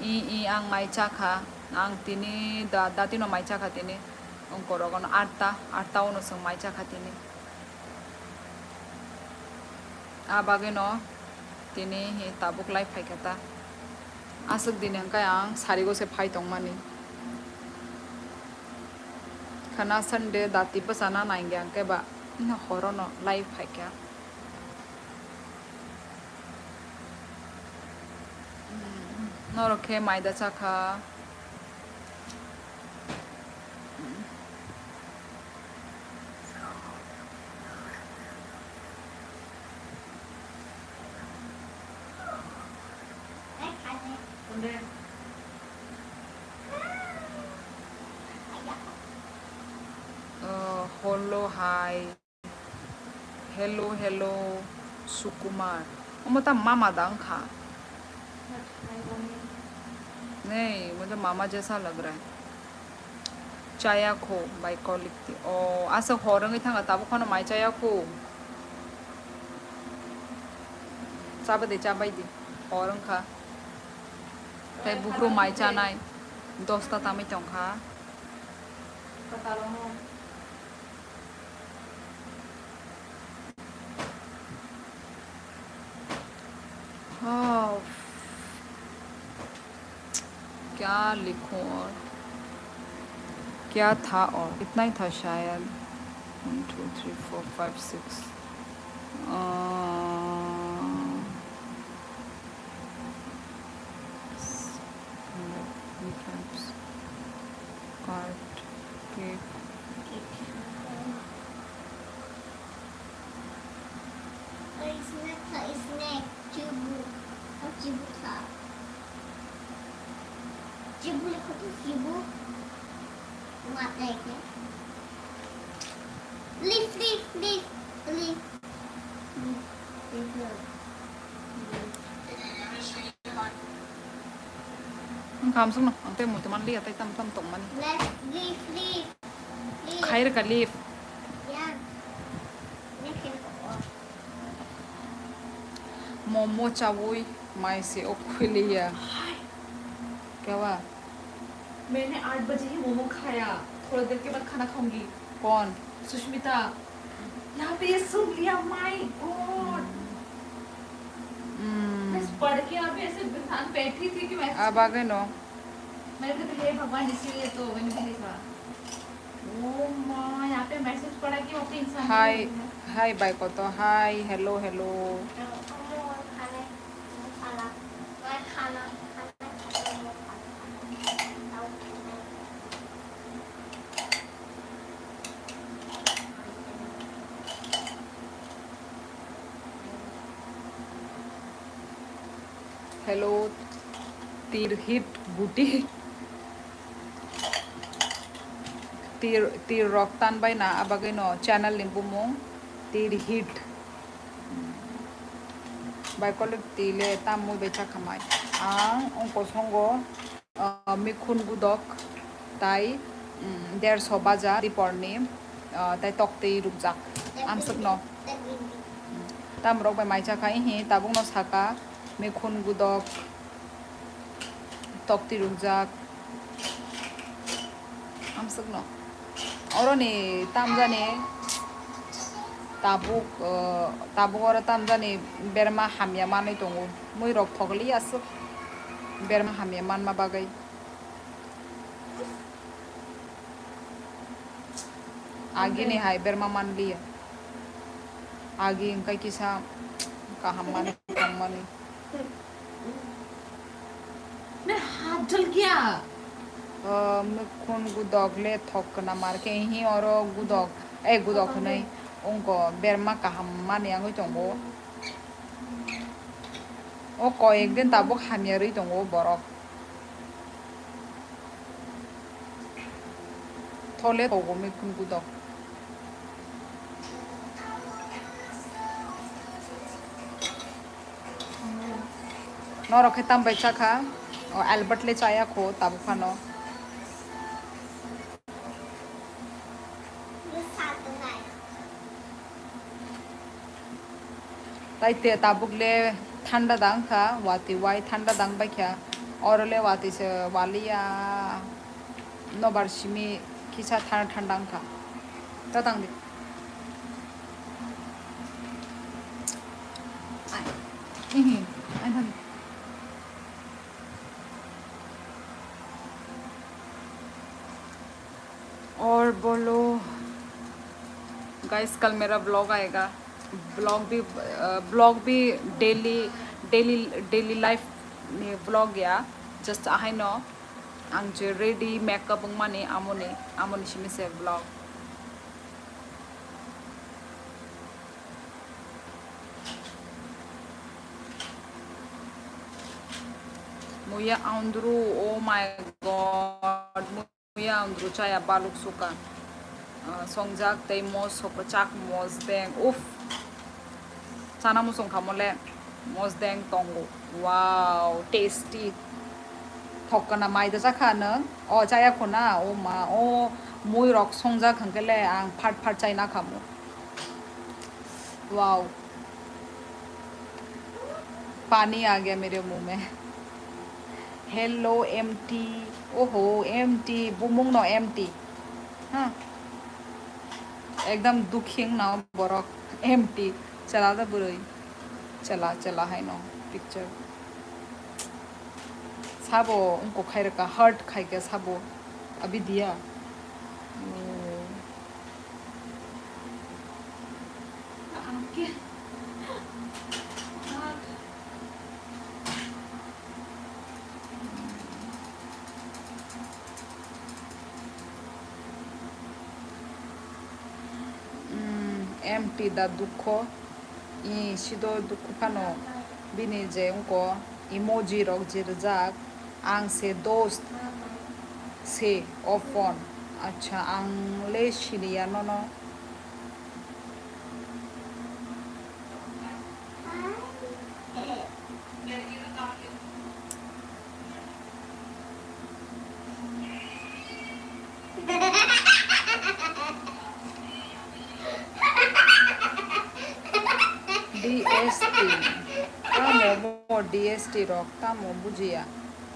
I, i, ang mai chakha. Ang tini da, datino mai chakha tini. Ongkorok ono atta, atta ono chwng mai chakha tini. A bagwino tini hi tabuk lai phaikha ta. Aswk din hwnkhe ang sarigo se phai tongmani. Khana Sunday dati bwchana naingya hwnkhe ba horono lai phaikha. Norok khe maida chakha. Uh, hello, hi. Hello, hello, Sukumar. Omo ta mama da wngkha. Nei, omo ta mama jesa lag raha hai. Chaya kho, bai kolik ti. O, asa hor wngwi thanga, tabuk phano mai chaya kho. Chabai di, chabai di. Hor wngkha. Tei buphuru mai chanai. Dosta tamwi tongkha. Oh, क्या लिखूं और क्या था और इतना ही था शायद। One, two, three, four, five, six. Uh, Card, cake. Snack, snack, chibu. Oh, chibu kha. Chibu likho to chibu. What like it? Leaf, leaf, leaf, leaf. Wngkha hamsukno, ang tei muitu man liya, tei tam tam tongmani. Leaf, leaf, leaf. Khairwkha leaf. Momo chawi mai se o khuiliya. Kewa? मैंने आठ बजे ही मोमो खाया, थोड़ी देर के बाद खाना खाऊंगी। कौन? सुष्मिता। यहाँ पे ये सुन लिया, my God। Hmm. मैं पढ़ के यहाँ पे ऐसे बैठी थी कि मैं अब आ गए नो। मैंने कहा, "हे भगवान, इसीलिए तो मैंने भेजा।" Oh my, ape message pora ki open sa Hi, hi, bai koto. Hi, hello, hello. Hello, Tirhit Guti. Tir, tir rok tan bai na, abagwi no channel ni bumung Tirhit. Bai kolek tile tam mui bai chakhamai. Ang ongko songo, ah, mikhun gudok tai, mm, derso baja diporni, ah, tai toktwi rukjak. Amswkno. Tam rok bai mai chakha, ihi tabukno saka mikhun gudok. Tokti rukjak. Amswkno. Oroni tamjani tabuk, eh, tabuk oro tamjani berma hamya manwi tongo. Mui rok thokli aswk berma hamya manma bagwi. Agini hai berma manliya. Agi wngkha kisa kaham manwi tongmani. Ne hajal gya. Eh, mikhun gudok le thok kana mar khe hi oro gudok, eh, gudok hwnwi ongko berma kaham mani wngwi tongo. O koyek din tabuk hamya rwi tongo borok. Thole thogo mikhun gudok. Norok khe tam bai chakha. O Albert le chaya kho tabuk phano. Tai te tabuk le thanda dang kha, watwi wai thanda dang bai kha. Oro le watwi se waliya, nobar simi kisa thanda thanda wng kha. Ta tang di. Ai. Ihi. Ai thang. और बोलो गाइस, कल मेरा व्लॉग आएगा। Vlog भी, अ, vlog भी daily, daily, daily life में vlog या। जस्ट आहाय नो, आं जे ready makeup ungmani amoni, amoni simi se vlog. Muya andru, oh my God. Muya andru chaya baluk suka. Ah, songjak tei mos sokro chak mos deng. Uff. Chana musung khamole mos deng tongo. Wow, tasty. Thokkana mai da chakha nang. O chaya khuna, o ma, o mui rok songjak hangkele ang phat phat chai na khamu. Wow. पानी आ गया मेरे मुंह में। Hello, M T. Oho, M T. Bumung no M T. Ha. Ekdam dukhi wng na borok. M T. Chela da bwrwi. Chela, chela hai no. Picture. Sabo, wngkok khai rwkha, heart khai khe sabo. Abi diya. Oh. Mm, M T da dukho. I sido dukhu phano bini je wngko emoji rok je rijak, ang se dost se o phone. Acha, ang le siniya nono. D S T. Tamo bo D S T rok, tamo bujiya.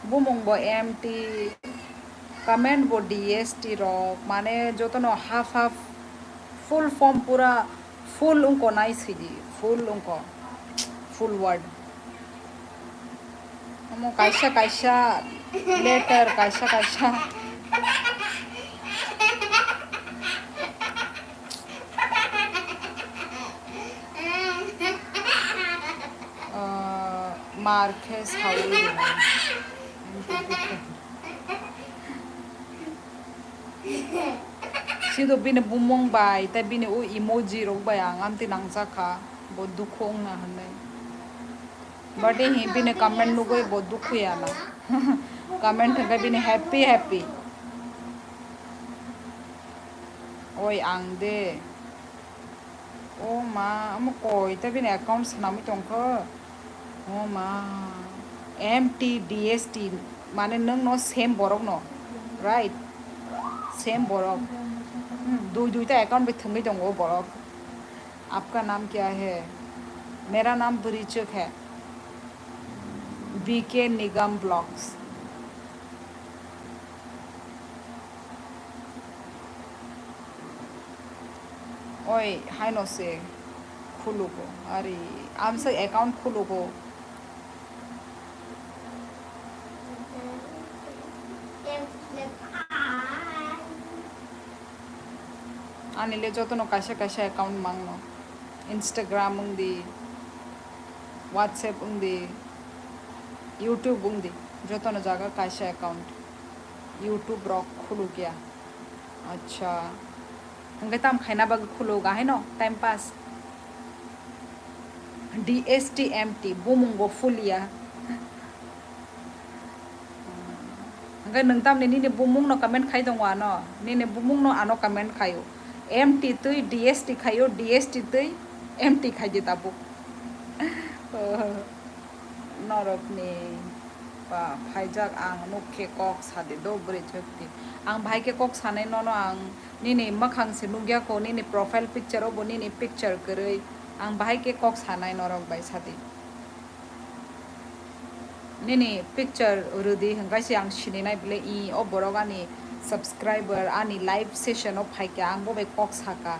Bumung bo M T, comment bo D S T rok, mane jotono half half, full form pura full wngko nai sidi, full wngko, full word. Omo kaisa kaisa letter, kaisa kaisa. Mar khe saui rwnai. Sido bini bumung bai, tei bini o emoji rok bai ang amtwi nangjakha, bo dukhu wngna hinwi. But hi bini comment nugwi bo dukhu ya na. Comment hwnkhe bini happy, happy. Oi ang de. O ma, omo koi ta bini account swnamwi tongkha. O ma, M T D S T, mane nwng no same borok no, right? Same borok. Hmm, dui dui ta account bai thwngwi tongo o borok. आपका नाम क्या है? मेरा नाम परिचक है। B K Nigam Vlogs. Oi, haino se khulugo. Ari, amsa account khulugo. Ani le jotono kaisa kaisa account mangno. Instagram wngdi, WhatsApp wngdi, YouTube wngdi, jotono jaga kaisa account. YouTube rok khulukya. Acha. Hwnkhe tam khaina bagwi khuluk, ahaino time pass. D S T M T, bumung bo fulia. Hwnkhe nwng tamni nini bumung no comment khai tongo ano, nini bumung no ano comment khaio. M T twi D S T khaio, D S T twi M T khai di tabuk. Norokni ba phaijak ang nuk khe kok sadi do bwrwi chwkti. Ang bahai khe kok sanai nono ang nini mwkhang se nukya kho, nini profile picture o bo nini picture kwrwi. Ang bahai khe kok sanai norok bai sadi. Nini picture rwdi hwnkhe se ang sininai bwle, i o borok ani subscriber, ani live session o phaikha, ang bo bai kok saka.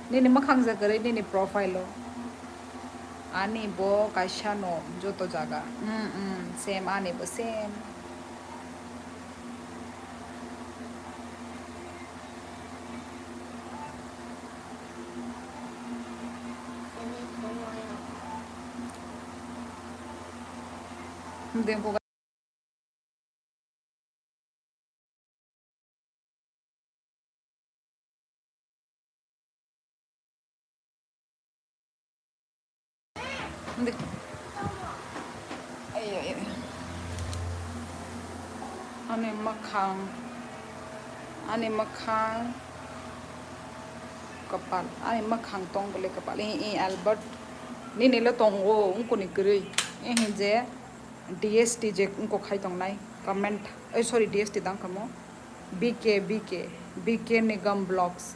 Nini mwkhang je kwrwi nini profile o. Ani bo kaisa no joto jaga. Mm, mm, same, ani bo same. Ani mwkhang, ani mwkhang, kwpal, ani mwkhang tong bwle kwpal. I, i, Albert, nini le tongo, wngkuni kwrwi. I, hinje. D S T je wngkok khai tongnai comment, oi, sorry, D S T tang kamo, B K, B K, B K Nigam Vlogs,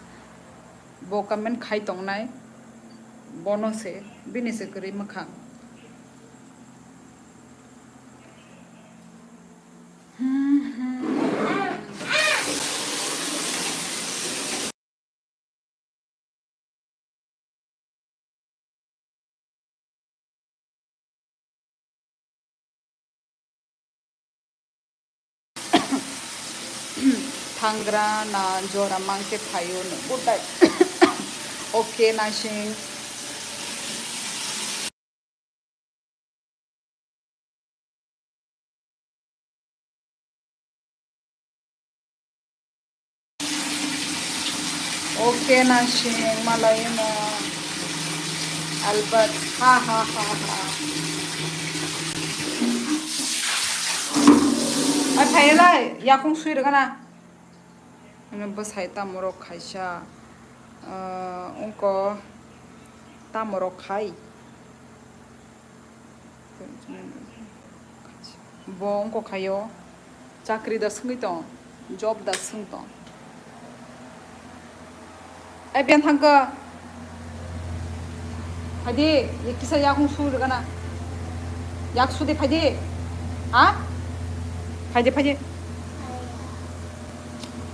bo comment khai tongnai, bono se, bini se kwrwi mwkhang. Thangra na jora mangke phaio no budai. Okay, nasing. Okay, nasing malai no. Albert, ha, ha, ha, ha. Ai, phai lai, yakung sui rwgana. Ano bwsai tamo rok khaisa, ah, ungko tamo rok khai. Bo ungko khaio, chakri da swngwi tong, job da swng tong. Ai, biyan thangkha. Phaidi, ye kisa yakung su rwgana. Yak su de phaidi. Ha? Phaidi, phaidi.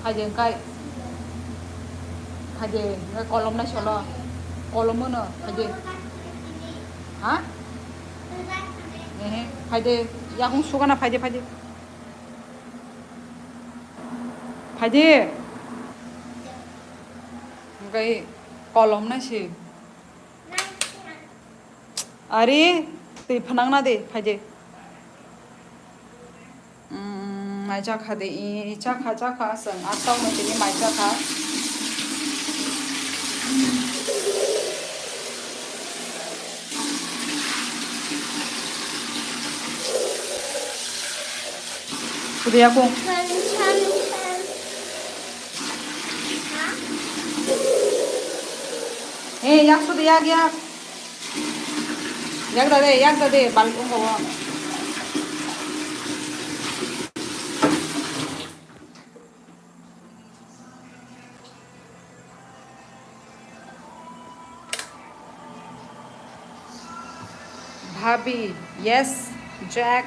Phaidi, engkai. Phaidi, engkai kolom nai solo. Kolom no, phaidi. Ha? Ehe, phaidi. Yakung su gana, phaidi, phaidi. Phaidi. Engkai kolom nai si. Ari, twi phanang na de, phaidi. Mai chakha de, i chakha, chakha, chwng attaono tini mai chakha. Sudiya kung. Eh, yak sudiya, yak. Yak da de, yak da de, bal kung ko. Bhabi, yes, Jack.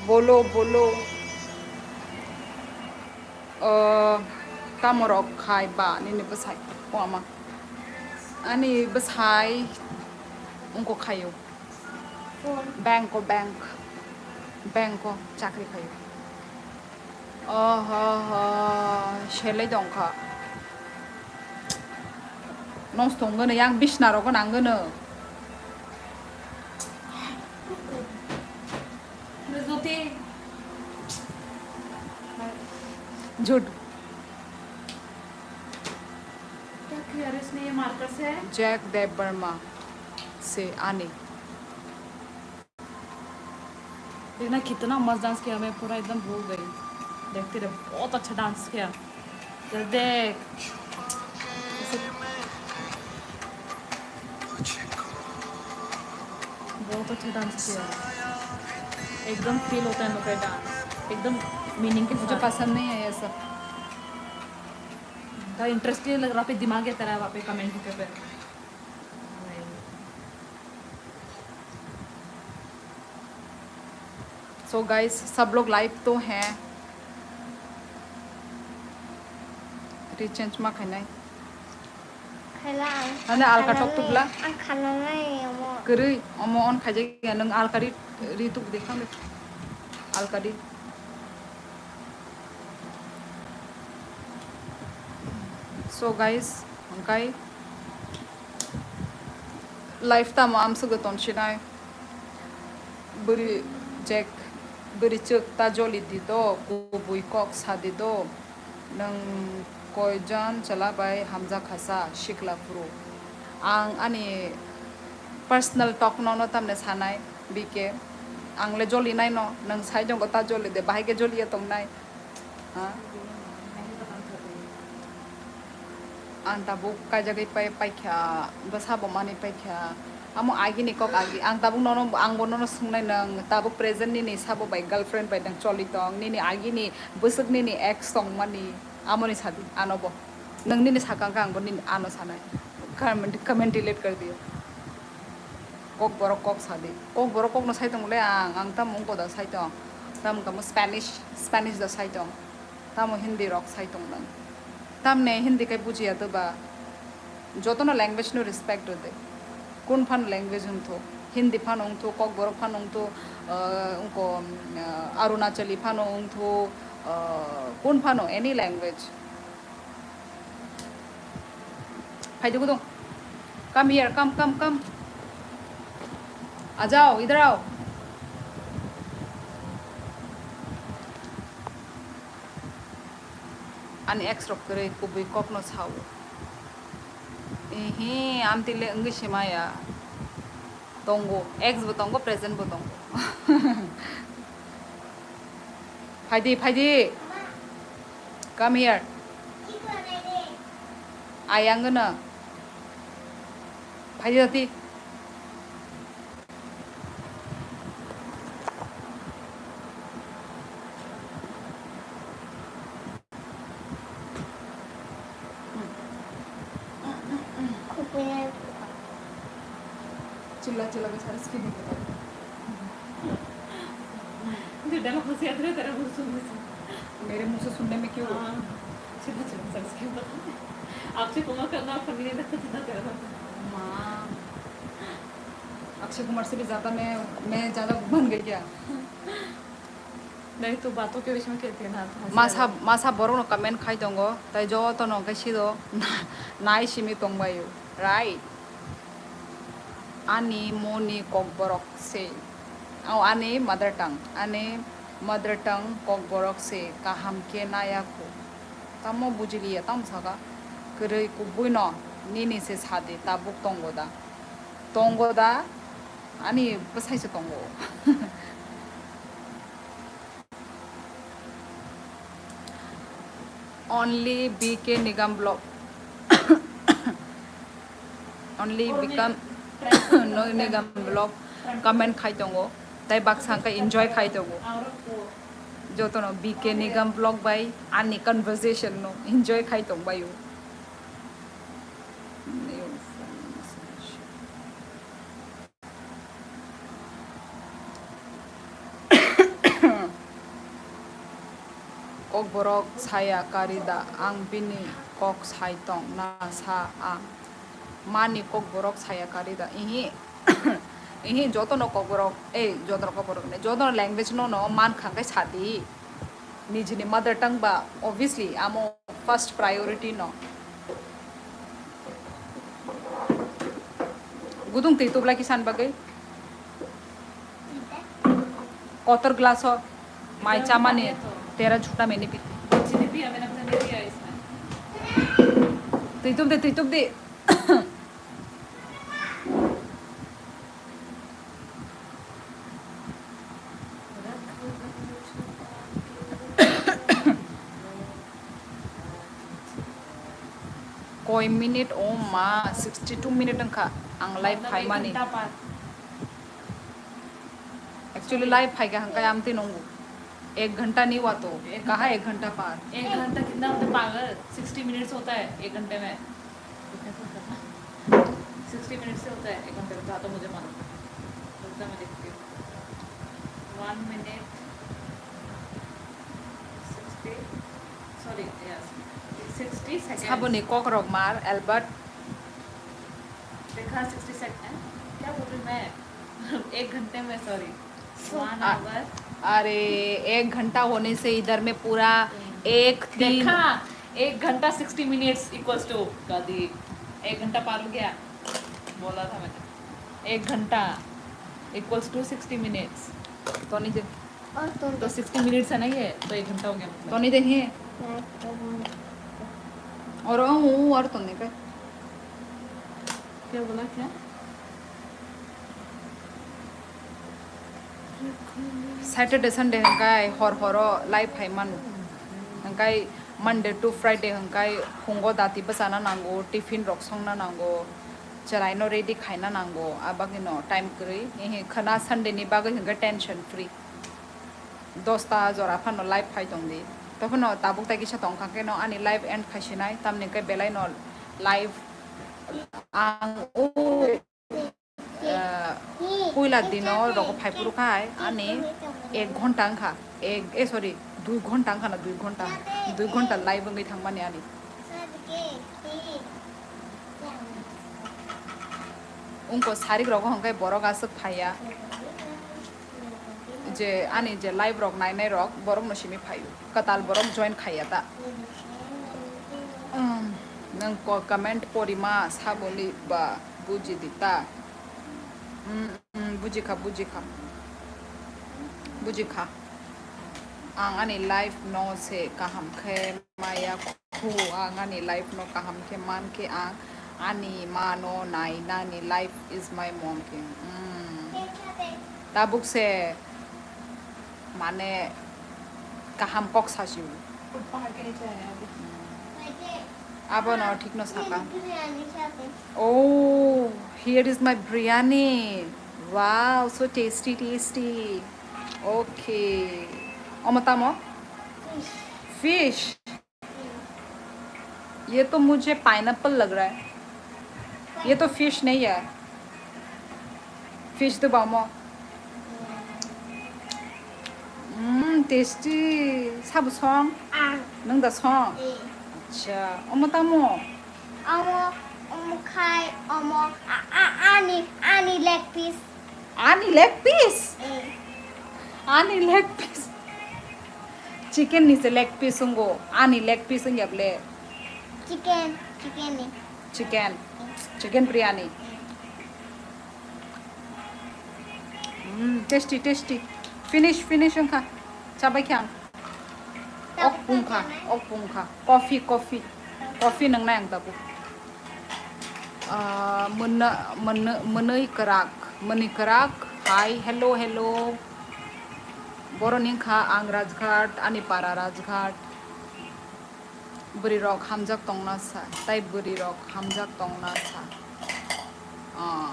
Bolo, bolo. Uh, tamorok khai ba nini bwsai wama. Ani bwsai wngkok khaio. Phone. Bank o bank. Bank o chakri khaio. Oho ho, selai tongkha. Nosto wngwno yang bisna rok nangwno. Jyoti. Jut. क्या किया रे इसने ये मार्कर से? जैक देबवर्मा से आनी। देखना कितना मस्त डांस किया, मैं पूरा एकदम भूल गई। देखते रहे, बहुत अच्छा डांस किया। जरा देख। इसे बहुत अच्छा डांस किया। एकदम फील होता है उनका डांस, एकदम मीनिंग के मुझे साथ। पसंद नहीं है ये सब। तो इंटरेस्ट नहीं लग रहा, पे दिमाग ये तेरा वहाँ पे कमेंट पे। So guys, सब लोग लाइव तो हैं। रिचेंज मा खाना है? Khaila ang. Ano alka tok tubla? Ang khana nai omo. Kwrwi, omo on khaijak ya, nwng alka ri, ri tuk de khang de. Alka ri. So guys, hwnkhe life tamo amswk ton sinai. Bwrwi Jack, bwrwi chwk ta joli di do, kubui kok sa di do. Nwng koijon chwla bai hamjak kha sa, sikla phuru? Ang ani personal talk no, no tamne sanai, B K. Ang le joli nai no, nwng sai jongko ta joli de, bahai khe joli ya tongnai. Ha? Ang tabuk kaijagwi pai, paikha, bwsa bo manwi paikha. Amo agini kok agi. Ang tabuk nono, ang bo nono swngnai, nwng tabuk present nini sabo bai, girlfriend bai nwng choli tong, nini agini bwswk nini ex tongmani, amoni sadi, ano bo. Nwng nini sakang khe ang bo nini ano sanai. Comment, comment delete kar diyo. Kokborok kok sadi. Kokborok kokno sai tongmole ang, ang tamo wngkha da sai tong. Tamo wngkha mo Spanish, Spanish da sai tong. Tamo Hindi rok sai tong nang. Tamne Hindi kai bujiya to ba. Jotono language no respect rwdi. Kun phano language wngthu, Hindi phano wngthu, Kokborok phano wngthu, ah, wngkha, ah, Arunachali phano wngthu, ah, kun phano any language. Phaidi gudung. Come here, come, come, come. आ जाओ, इधर आओ. Ani ex rok kwrwi kubui kokno sao. Ihi, amtwi le wngwi se maya. Tongo, ex bo tongo, present bo tongo. Phaidi, phaidi. Come here. Ayang gana. Phaidi dati. Chilla chilla ke sare skin ke. Mere muh se sunne mein kyun? Chilla chilla ke sare skin. Akshay Kumar ka naam phone nahi rakha tha tera. Ma. Akshay Kumar se bhi zyada main, main zyada ban gayi kya? Nahi to baaton ke beech mein kehte na, to masa, masa borok no comment khai tongo, tai joto no khe sido nai simi tongbaio, right? Ani moni kokborok se, Oh, ani mother tongue, ani mother tongue kokborok se kaham khe naya khu. Tamo bujiliya, tamo saka. Kwrwi kubui no nini se sadi, tabuk tongo da? Tongo da? Ani bwsai se tongo. Only B K Nigam vlog. Only become no Nigam vlog comment khai tongo. Tai baksa khe enjoy khai tongo. Jotono B K Nigam vlog bai ani conversation no enjoy khai tong baio. Kokborok saya kari da, ang bini kok sai tong na sa ang. Mani kokborok saya kari da, ihi, ihi, jotono kokborok, eh, jotono kokborok ne, jotono language no, no man kha khe sadi. Nijini mother tongue ba, obviously, amo first priority no. Gudung twi tubla kisan bagwi. Kotor glass o mai chamani tera jhuta mene piti. Twi tub de, twi tub de. Koi minute o ma, sixty two minute wngkha ang live phaimani. Actually live phaikha hwnkhai amtwi nungo ek ghanta ni wato kaha ek ghanta par. एक घंटा कितना होता है पागल? Sixty minutes होता है एक घंटे में। सिक्सटी मिनट्स से होता है एक घंटे में, तो, तो मुझे मालूम है। रुक जा, मैं देखती हूँ। One minute sixty, sorry, yes, sixty seconds. Saboni kokrok mar, Albert. देखा, सिक्सटी सेकंड, क्या बोल रही मैं? एक घंटे में, सॉरी, वन आ-, आवर। अरे, एक घंटा होने से इधर में पूरा एक तीन देखा, एक घंटा सिक्सटी मिनट्स इक्वल्स टू कदी, एक घंटा पार हो गया, बोला था मैंने, एक घंटा इक्वल्स टू सिक्सटी मिनट्स। तो नहीं दे। और तो तो सिक्सटी मिनट्स है ना ये, तो एक घंटा हो गया मतलब। तो नहीं दे ही। और ओ, ओ, और तो नहीं कर। क्या बोला, क्या? Saturday, Sunday hwnkhe hor horo live phai mano. Hwnkhe Monday to Friday hwnkhe phungo dati bwchana nango, tiffin rok songna nango, chwraino ready khaina nango, a bagwino time kwrwi. Ehe khwna Sunday ni bagwi hwnkhe tension free. Dosta jora phano live phai tongdi. Tei phano tabuk tai kisa tongkha khe no ani live end khaisinai, tamni hwnkhe belai no live ang o, eh, puila dino rogo phai phuru khai ani ek ghonta wngkha, ek, eh, sorry, dui ghonta wngkha na, dui ghonta, dui ghonta live wngwi thangmani ani. Wngkha sarik rogo hwnkhe borok aswk phaiya. Je ani je live rok nainai rok borok no simi phaio, kwtal borok join khaiya ta. Um, nwng ko comment pori ma saboni ba buji di ta. Um, um, buji kha, buji kha, buji kha. Ang ani life no se kaham khe maya khu, ang ani life no kaham khe man khe ang ani ma no nai nani, life is my monkey. Mm. Tabuk se mane kaham kok sasi. Abo no thik no saka. Oh, here is my biryani. Wow, so tasty, tasty. Okay. Omo tamo? Fish. ये तो मुझे पाइनएप्पल लग रहा है। ये तो फिश नहीं है। Fish to ba omo? Mm, tasty. Sabo song? Ang. Nwng da song? Eh. Acha. Omo tamo? Omo, omo khai, omo, a, a, ani, ani leg piece. Ani leg piece? Eh. Ani leg piece. Chicken ni se leg piece wngo. Ani leg piece wngya ble. Chicken, chicken ni. Chicken. Eh. Chicken biryani. Eh. Mm, tasty, tasty. Finish, finish wngkha. Chabai khe ang. Ok pungkha, ok pungkha. Coffee, coffee. Coffee nwngnai ang tabuk. Ah, mwnwi, mwnwi, mwnwi kwrak, mwnwi kwrak. Hi, hello, hello. Borok ni wngkha ang Rajghat, ani para Rajghat. Bwrwi rok hamjak tongna sa, tai bwrwi rok hamjak tongna sa. Ah,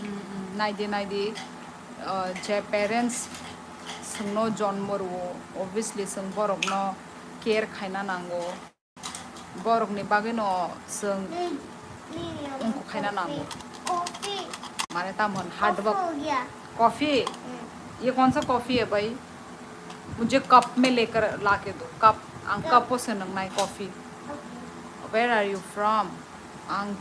mm, mm, naidi, naidi, ah, je parents chwngno jonmo rwo, obviously chwng borokno care khaina nango. Borokni bagwino chwng wngkuk khaina nango. Mane tamon hard work. Coffee? ये कौन सा कॉफी है भाई? मुझे कप में लेकर ला के दो। Cup, ang cup o se nwngnai coffee. Where are you from? Ang,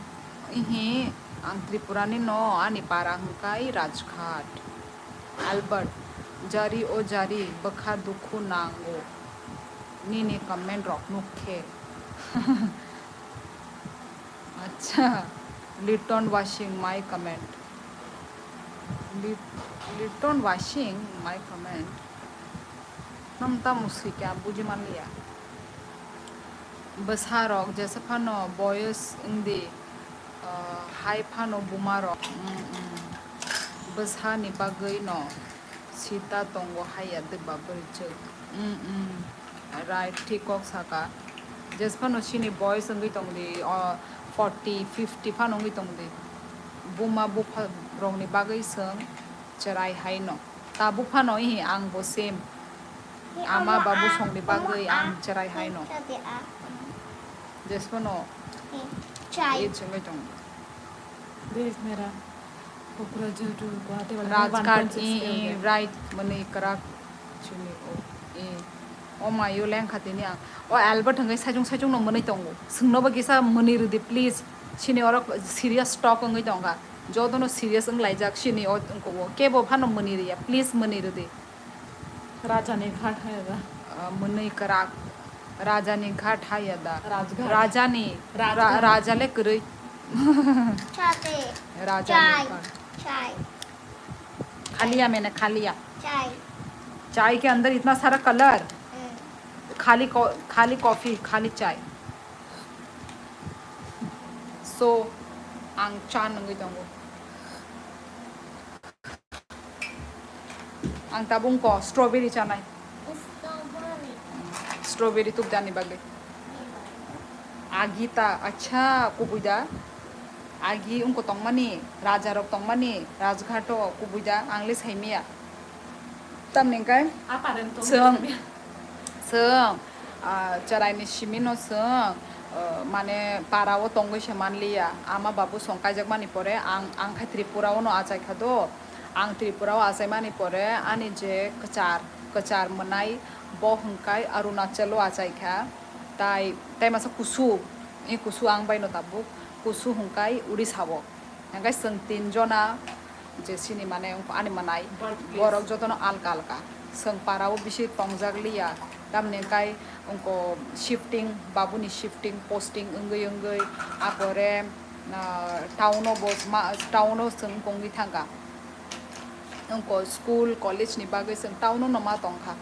ihi, ang Tripura ni no, ani para hwnkha i Rajghat. Albert, jari o jari, bwkha dukhu nango. Nini comment rok nuk khe. Acha, Lipton washing my comment. Lip-, Lipton washing my comment. Nam tamo swikha buji manliya. Bwsarok jesa phano boyos wngdi, ah, hai phano bumarok. Mm, mm. Bwsani bagwi no sita tongo haiya deba bwrwichwk. Mm, mm. Right, thik kok saka. Jesa phano chini boyos wngwi tongdi, o, forty, fifty phano wngwi tongdi. Buma bupha rokni bagwi chwng chwrai hai no. Tabuk phano ihi ang bo same. Ama babu songni bagwi ang chwrai hai no. Jesphano. Chai. Age wngwi tongo. Guys, mera Kokrajhar to Guwahati wala Rajghat, one point six i, i, kilometer. Right, mwnwi kwrak chini o, i. O mayo lengkha tini ang. O Albert hwnkhe saichung saichung no mwnwi tongo. Swngno bo kisa mwnwi rwdi, please. Chini oro serious talk wngwi tongkha. Jotono serious wnglaijak chini o, wngkha o. Kebo phano mwnwi rwya, please mwnwi rwdi. Rajani ghat hai da. Ah, mwnwi kwrak. Rajani ghat hai da. Rajghat. Rajani. Rajghat. Ra-, raja le kwrwi. Chate. Rajani ghat. Chai. खा लिया मैंने, खा लिया। चाय। चाय के अंदर इतना सारा कलर। हम्म। खाली को-, खाली कॉफी, खाली चाय। So, ang cha nungwi tongo. Ang tabuk ko strawberry chanai. Strawberry. Strawberry tubdani bagwi. Agi ta, acha, kubui da. Agi wngko tongmani, raja rok tongmani, Rajghat o kubui da, ang le saimaya. Tamni hwnkhe chwng, chwng, ah, chwraini simi no chwng, ah, mane para o tongwi se manliya. Ama babu song kaijak mani pore ang, ang khe Tripura o no achai kha do. Ang Tripura o achaimani pore ani je kwchar, kwchar mwnai bo hwnkai Arunachal o achaikha. Tai, tai masa kusu, i kusu ang bai no tabuk, kusu hwnkai Odisha o. Hwnkai chwng tin jona je chini mane wngkha ani mwnai, borok jotono alka alka. Chwng para o bisi tongjak liya, tamni hwnkai wngko shifting, babuni shifting, posting wngwi wngwi, apore, ah, town o bo ma, town o chwng wngwi thangkha. Wngko school, college ni bagwi chwng town o no ma tongkha.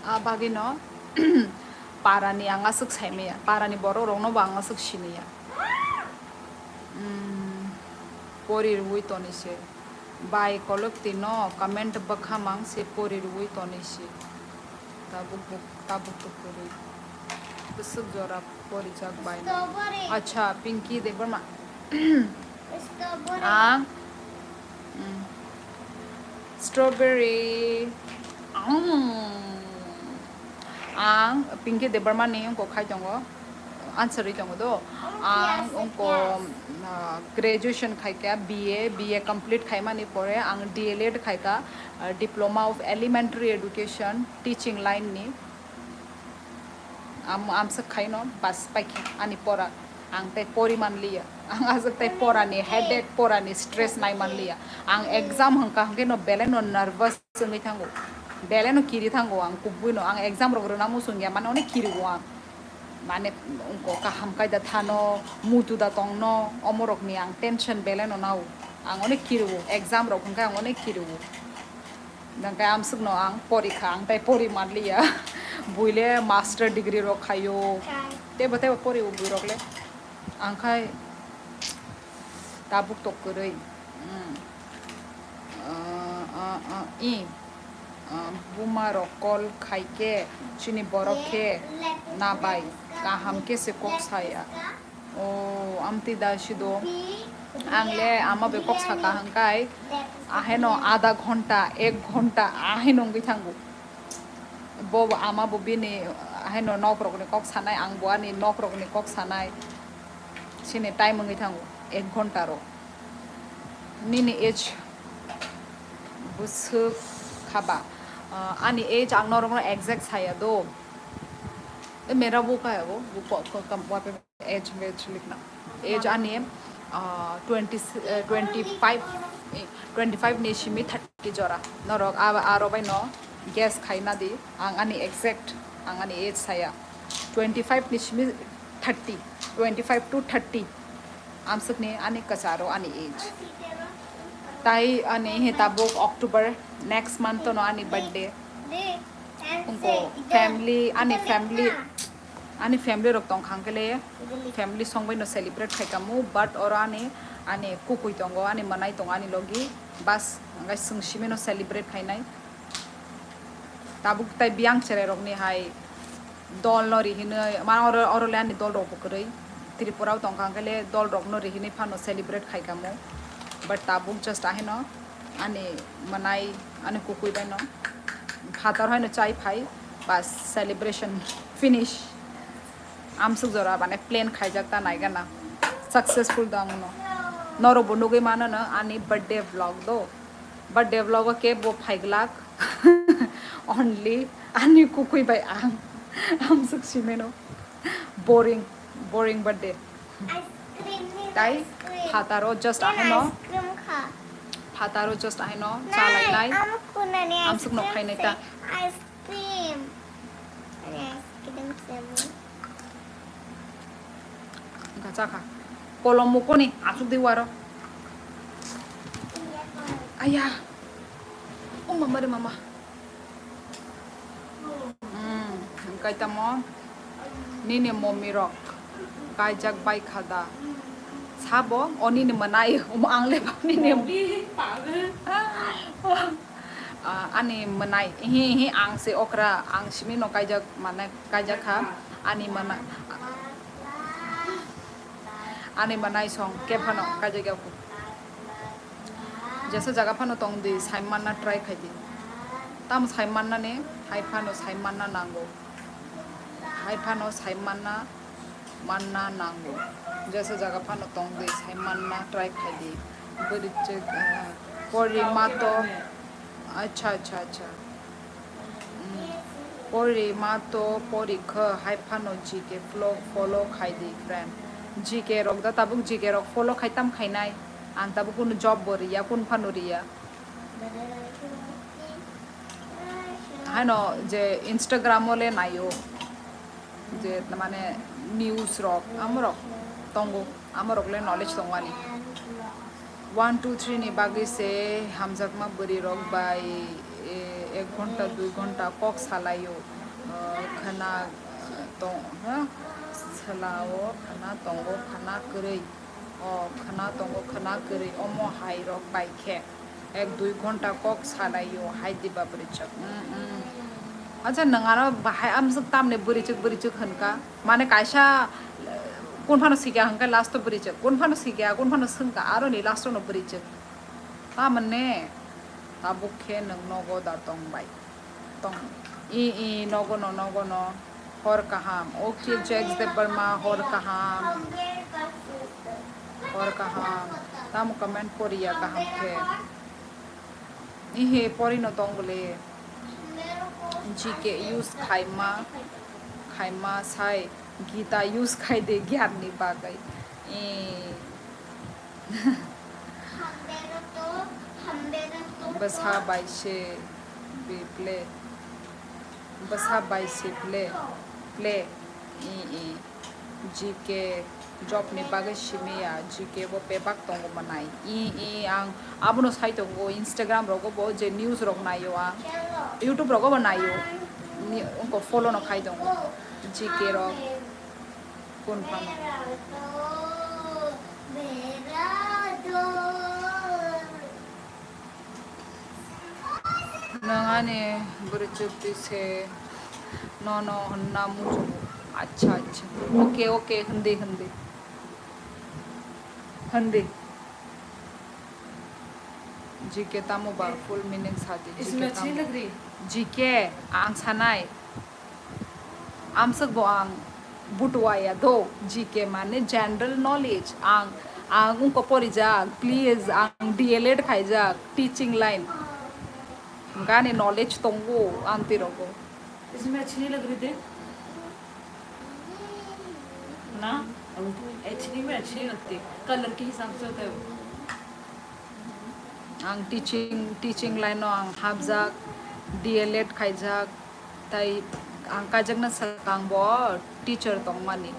A bagwi no para ni ang aswk saimaya, para ni borok rok no bo ang aswk sinaya. Hmm, pori rwui toni se. Bai kolok twi no comment bwkha mang se pori rwui toni se. Tabuk buk-, tabuk buk kwrwi. Bwswk jora porijak bai no. Strawberry. Acha, Pinky Debbarma. Strawberry. Ang, mm, strawberry. Mm. Ang Pinky Debbarma ni wngkok khai tongo. Answer ri tongo do. Ang wngko, ah, graduation khaikha, B A, B A complete khaimani pore ang D L Ed khaikha, ah, Diploma of Elementary Education, teaching line ni. Am-, amswk khaino bas paikha ani pora. Ang tei pori manliya. Ang aswk tei porani headache, porani stress nai manliya. Ang exam hwnkha hwnkhe no belai no nervous wngwi thango. Belai no kiri thango ang kubui no. Ang exam rok rwna muchung ya mane onek kiri o ang. Mane wngko kaham kai da thano, muitu da tongno, omorokni ang tension belai no nao. Ang onek kiru, exam rok hwnkhe ang onek kiru. Nangkhe amsukno ang porikha, ang tai pori manliya. Buile master degree rok khayo. Tebo tebo pori o buirok le. Ang khai tabuk tok kwrwi. Mm. Ah, ah, ah, i. Ah, buma rok call khai khe chini borok khe nabai kaham khe se kok saya. O, amtwi da sido. Ang le ama bai kok saka hwnkhe, aheno adha ghonta, ek ghonta, aheno wngwi thango. Bo, bo ama bo bini, aheno nok rokni kok sanai, ang bo ani nok rokni kok sanai. Sini time wngwi thango, ek ghonta rok. Nini age bwswk khaba? Ah, ani age ang norokno exact saya do. E mera bo kaya bo, bo ko, ko, kam, wa pe age, age likna. Age ani, ah, twenty, eh, twenty-five, eh, twenty-five ni simi thirty jora. Norok a, aro bai no guess khaina di, ang ani exact, ang ani age saya. Twenty-five ni simi thirty, twenty-five to thirty. Amsukni ani kwcharo ani age. Tai ani he tabuk October next month no ani birthday. Wngko family, ani family, ani family rok tong khang kele family song bai no celebrate khai kamu, but oro ani, ani kukui tongo, ani manai tongo ani logi, bas, hwnkhai chwng simi no celebrate khainai. Tabuk tai biyang cherai rokni hai dol no rihinwi, ma oro, oro le ani dol rok bo kwrwi. Tripura o tong khang kele dol rok no rihinwi phano celebrate khai kamu. But tabuk just ahino ani manai, ani kukui bai no phatar hai no chai phai, bas celebration finish. Amsuk jora mane plan khaijak ta naigana. Successful da ang no. Norok bo nugwi mano no ani birthday vlog do. Birthday vlog o cake bo phaiglak. Only ani kukui bai ang. Amsuk simeno. Boring, boring birthday. Ice cream ni Tai ice cream. Phataro just Yan aheno. Ice cream kha. Phataro just aheno. Nai, chalainai. Amo kunani ice Amsuk no cream khainai se. Ta. Ice cream. Ani ice cream se mo. Gacha kha. Kolom mukoni asuk di waro. Iya, kha. Aya. Oh mama re mama. Hmm, hwnkhe tamo nini mommy rok kaijak bai kha da? Sabo, o nini mwnai, omo ang le ba nini. Ah, ani mwnai, hi, hi, ang se okra, ang simi no kaijak, mane, kaijak kha, ani mwnai, ani mwnai song, kephano kaijak ya. Jesa jaga phano tong di, sai manna try khai di. Tamo sai manna ni, hai phano sai manna nango. Hai phano sai manna, manna nango. Jesa jaga phano tong di, sai manna try khai di. Bwrwi chwk, ah, pori mato. Acha, acha, acha. Mm. Pori mato pori kha, hai phano G K flo-, follow khai di, friend. G K rok da tabuk G K rok follow khai tam khainai. Ang tabuk kunu job bo riya, kun phano riya. Haino je Instagram o le naio. Je mane news rok, amorok tongo, amorok le knowledge tongo ani. One, two, three ni bagwi se hamjakma bwrwi rok bai, eh, ek ghonta, dui ghonta kok salaio, eh, khwna, eh, tong, ha? Salao khwna tongo, khwna kwrwi. O khwna tongo, khwna kwrwi, omo hai rok bai khe. Ek dui ghonta kok salaio, hai diba bwrwichwk. Mm, mm. Acha, nwng aro bahai amswk tamni bwrwichwk, bwrwichwk hwnka? Mane kaisa, eh, kun phano sikya hwnkhe last o bwrwichwk, kun phano sikya, kun phano swngkha, aroni last o no bwrwichwk. Tamane, tabuk khe nwng nogo da tongbai. Tong. I, i, nogo no, nogo no. Hor kaham. Okay, Jax Debbarma, hor kaham. Hor kaham. Tamo comment poriya kaham khe. Ihe pori no tong bole. G K use khaima, khaima sai Gita use khai de gyan ni bagwi. Eh. Bwsa bai se play. Bwsa bai se play. Play. I, i. G K. Job ni bagwi simi ya, G K bo bebak tongo manai. I, i, ang abono sai tongo, Instagram rogo bo je news rok naio ang, YouTube rogo bo naio. Ni, wngkha follow no khai tongo G K rok. Kun phano. Nwng ani bwrwi chwk twi se nono hwnna muchungo. Acha, acha. Okay, okay, hwndi, hwndi. Hwndi. G K tamo ba full meaning sadi. G K tamo. G K, ang sanai. Amswk bo ang butuwa ya do, G K mane general knowledge. Ang, ang wngkha porijak, please, ang D L Ed khaijak, teaching line. Gani knowledge tongo, amtwi rogo. इसमें अच्छी नहीं लग रही थी ना, अच्छी नहीं, मैं अच्छी नहीं लगती, कलर के हिसाब से होता है वो। Ang teaching, teaching line no ang hapjak, D L Ed khaijak, tai ang kaijakna swkang bo teacher tongmani.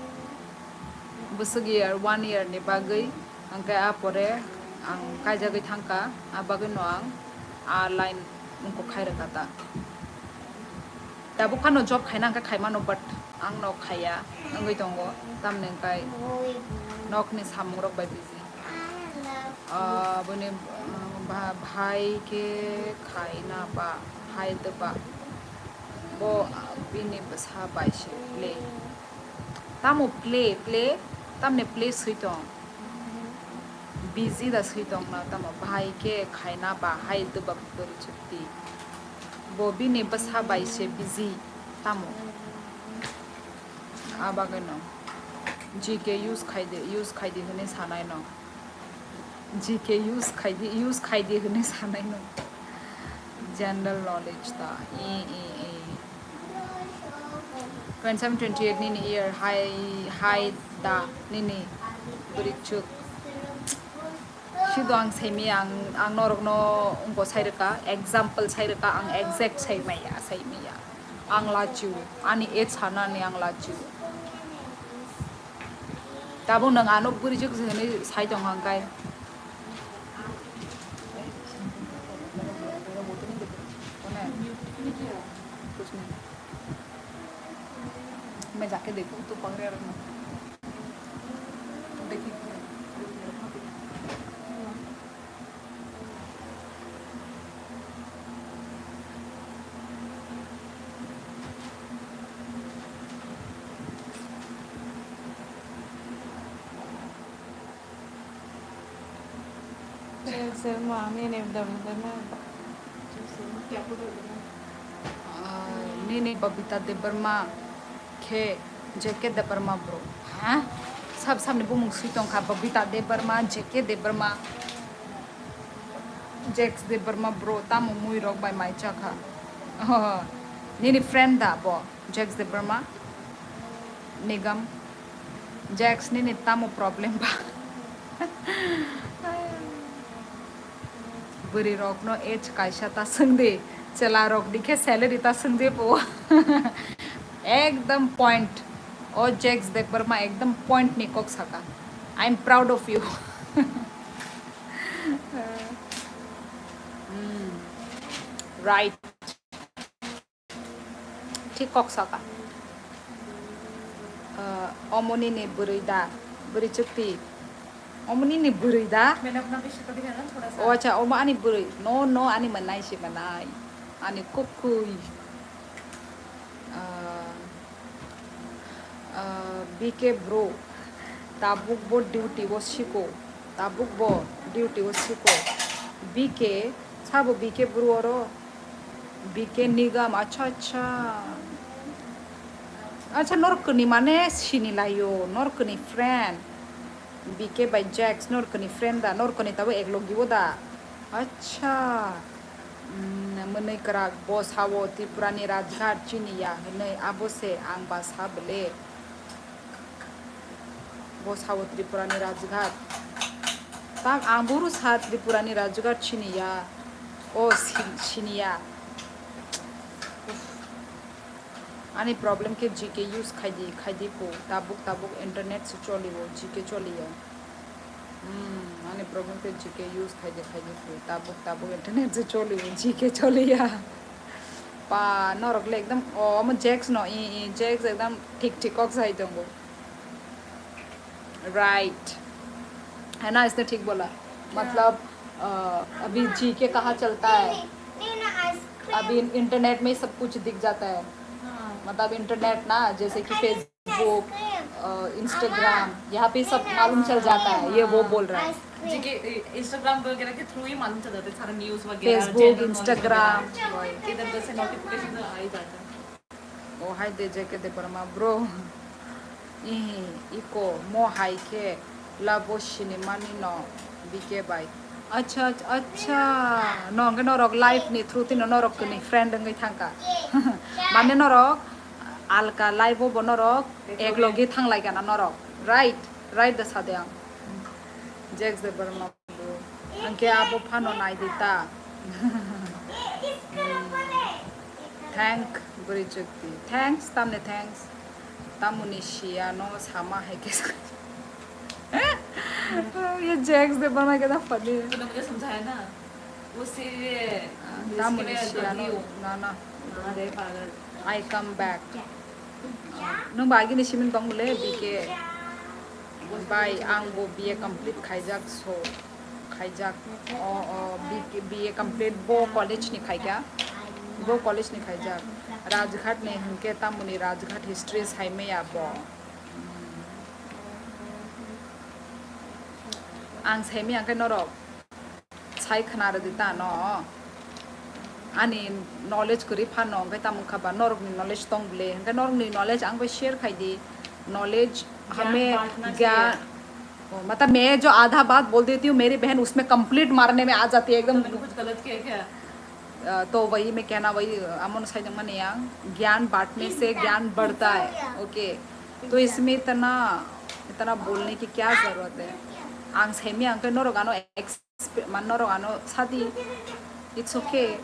Bwswk year, one year ni bagwi, hwnkhe a pore ang kaijagwi thangkha, a bagwino ang a line wngkok khai rwkha ta. Tabuk phano job khaina hwnkhe khaimano, but ang no khaiya wngwi tongo, tamni hwnkhe nokni samungrok bai busy. Ah, bini, ah, ba-, bhai khe khaina ba, hai tw ba. Bo, ah, bini bwsa bai se play. Tamo play, play, tamni play swi tong. Busy da swi tong na tamo, bhai khe khaina ba, hai tw ba bwrwi chukti. Bo bini bwsa bai se busy tamo. A bagwi no. G K use khaidi, use khaidi hwnwi sanai no. G K use khaidi, use khaidi hwnwi sanai no. General knowledge ta. E, e, e. Twenty seven, twenty eight nini year hai, hai da nini bwrwi chuk. Sido ang saimi ang, ang norokno wngbo sai rwkha, example sai rwkha, ang exact saimaya, saimaya. Ang lachiu, ani age sanani ang lachiu. Tabuk nwng ano bwrwi chuk se hwnwi sai tong hang kai. मैं जाके देखूं तो पकड़े रखना। देखिए। Sir, sir, mami ni dam dam. Ah, nini Babita Debbarma khe J K Debbarma bro. Ha? Sab sab ni bumung sui tong kha, Babita Debbarma, J K Debbarma, Jex Debbarma bro, tamo mui rok bai mai cha kha. Oh, nini friend da bo, Jex Debbarma, Nigam. Jex, nini tamo problem ba? Bwrwi rokno age kaisa ta swngdi, chwla rok dikhe salary ta swngdi po. Ekdam point. O Jex Debbarma ekdam point ni kok saka. I am proud of you. Hmm. Right. Thik kok saka. Ah, omo nini bwrwi da, bwrwi chukti. Omo nini bwrwi da? मैंने अपना भी शक्ल दिखाया ना थोड़ा सा। O acha, omo ani bwrwi. No, no, ani manai si manai. Ani kukui. Ah, ah, B K bro. Tabuk bo duty o siko. Tabuk bo duty o siko. B K, sabo B K bro oro. B K Nigam, acha, acha. Acha, norokni mane sini laio, norokni friend. B K bai Jax, norokni friend da, norokni tabo eklogi o da. Acha. Mm, mwnwi kwrak, bo sao Tripurani Rajghat chini ya hwnwi, abo se ang ba sa bwle. Bo sao Tripurani Rajghat. Tam ang buru sa Tripurani Rajghat chini ya. O si-, sini ya. Uff. Ani problem khe G K use khaidi, khaidi phu. Tabuk, tabuk internet se cholio, G K choliya. Hmm, ani problem khe G K use khaidi, khaidi phu. Tabuk, tabuk internet se cholio, G K choliya. Pa, norok le ekdam, o, omo Jax no, i, i, Jax ekdam thik thik kok sai tongo. Right है ना? इसने ठीक बोला। मतलब अ, अभी जीके कहाँ चलता है? अभी इंटरनेट में ही सब कुछ दिख जाता है। मतलब इंटरनेट ना, जैसे कि फेसबुक, इंस्टाग्राम, यहाँ पे सब मालूम चल जाता है, ये वो बोल रहा है। जीके, इंस्टाग्राम वगैरह के थ्रू ही मालूम चल जाता है सारा न्यूज़ वगैरह, फेसबुक, इंस्टाग्राम। इधर उधर से नोटिफिकेशन आ ही जाता है। Oh, hi there, J K Debbarma, bro. Ihi, iko, mo hai khe, labo sinimani no, B K bai. Acha, acha, acha. No, hwnkhe norok live ni through tino norok kini friend wngwi thangka. Mane norok alka live o bo norok ek logi thanglaikana norok. Right, right da sade ang. Jax Debbarma. Angke abo phano nai di ta. Thank bwrwi chukti. Thanks, tamni thanks. Tamoni siya no sama hai khe. Ye Jax Debbarma khe da funny. तूने मुझे समझाया ना, वो serious, Tamoni इसके लिए siya no, गलती हो। Na, na. अरे पागल। I come back. Nwng ba agini simin tong le B K bai ang bo B A complete khaijak so khaijak o o B K, B A complete bo college ni khaikha bo college ni khaijak Rajghat ni hwnkhe tamoni Rajghat history saimaya bo ang saimaya hwnkhe norok. Sai khna rwdi ta no. Ani knowledge kwrwi phano hwnkhe tamo wngkha ba norokni knowledge tong bwle hwnkhe norokni knowledge ang bai share khai di. Knowledge ज्ञान hame बांटना gya- चाहिए। Oh, मतलब मैं जो आधा बात बोल देती हूँ मेरी बहन उसमें कंप्लीट मारने में आ जाती है एकदम। तूने कुछ गलत किया क्या? अ, तो वही मैं कहना वही अमन साइड माने yang ज्ञान बांटने से ज्ञान बढ़ता है। ओके, तो इसमें इतना इतना बोलने की क्या जरूरत है? Ang saimaya hwnkhe norok ano Exp-, man norok ano sadi, it's okay.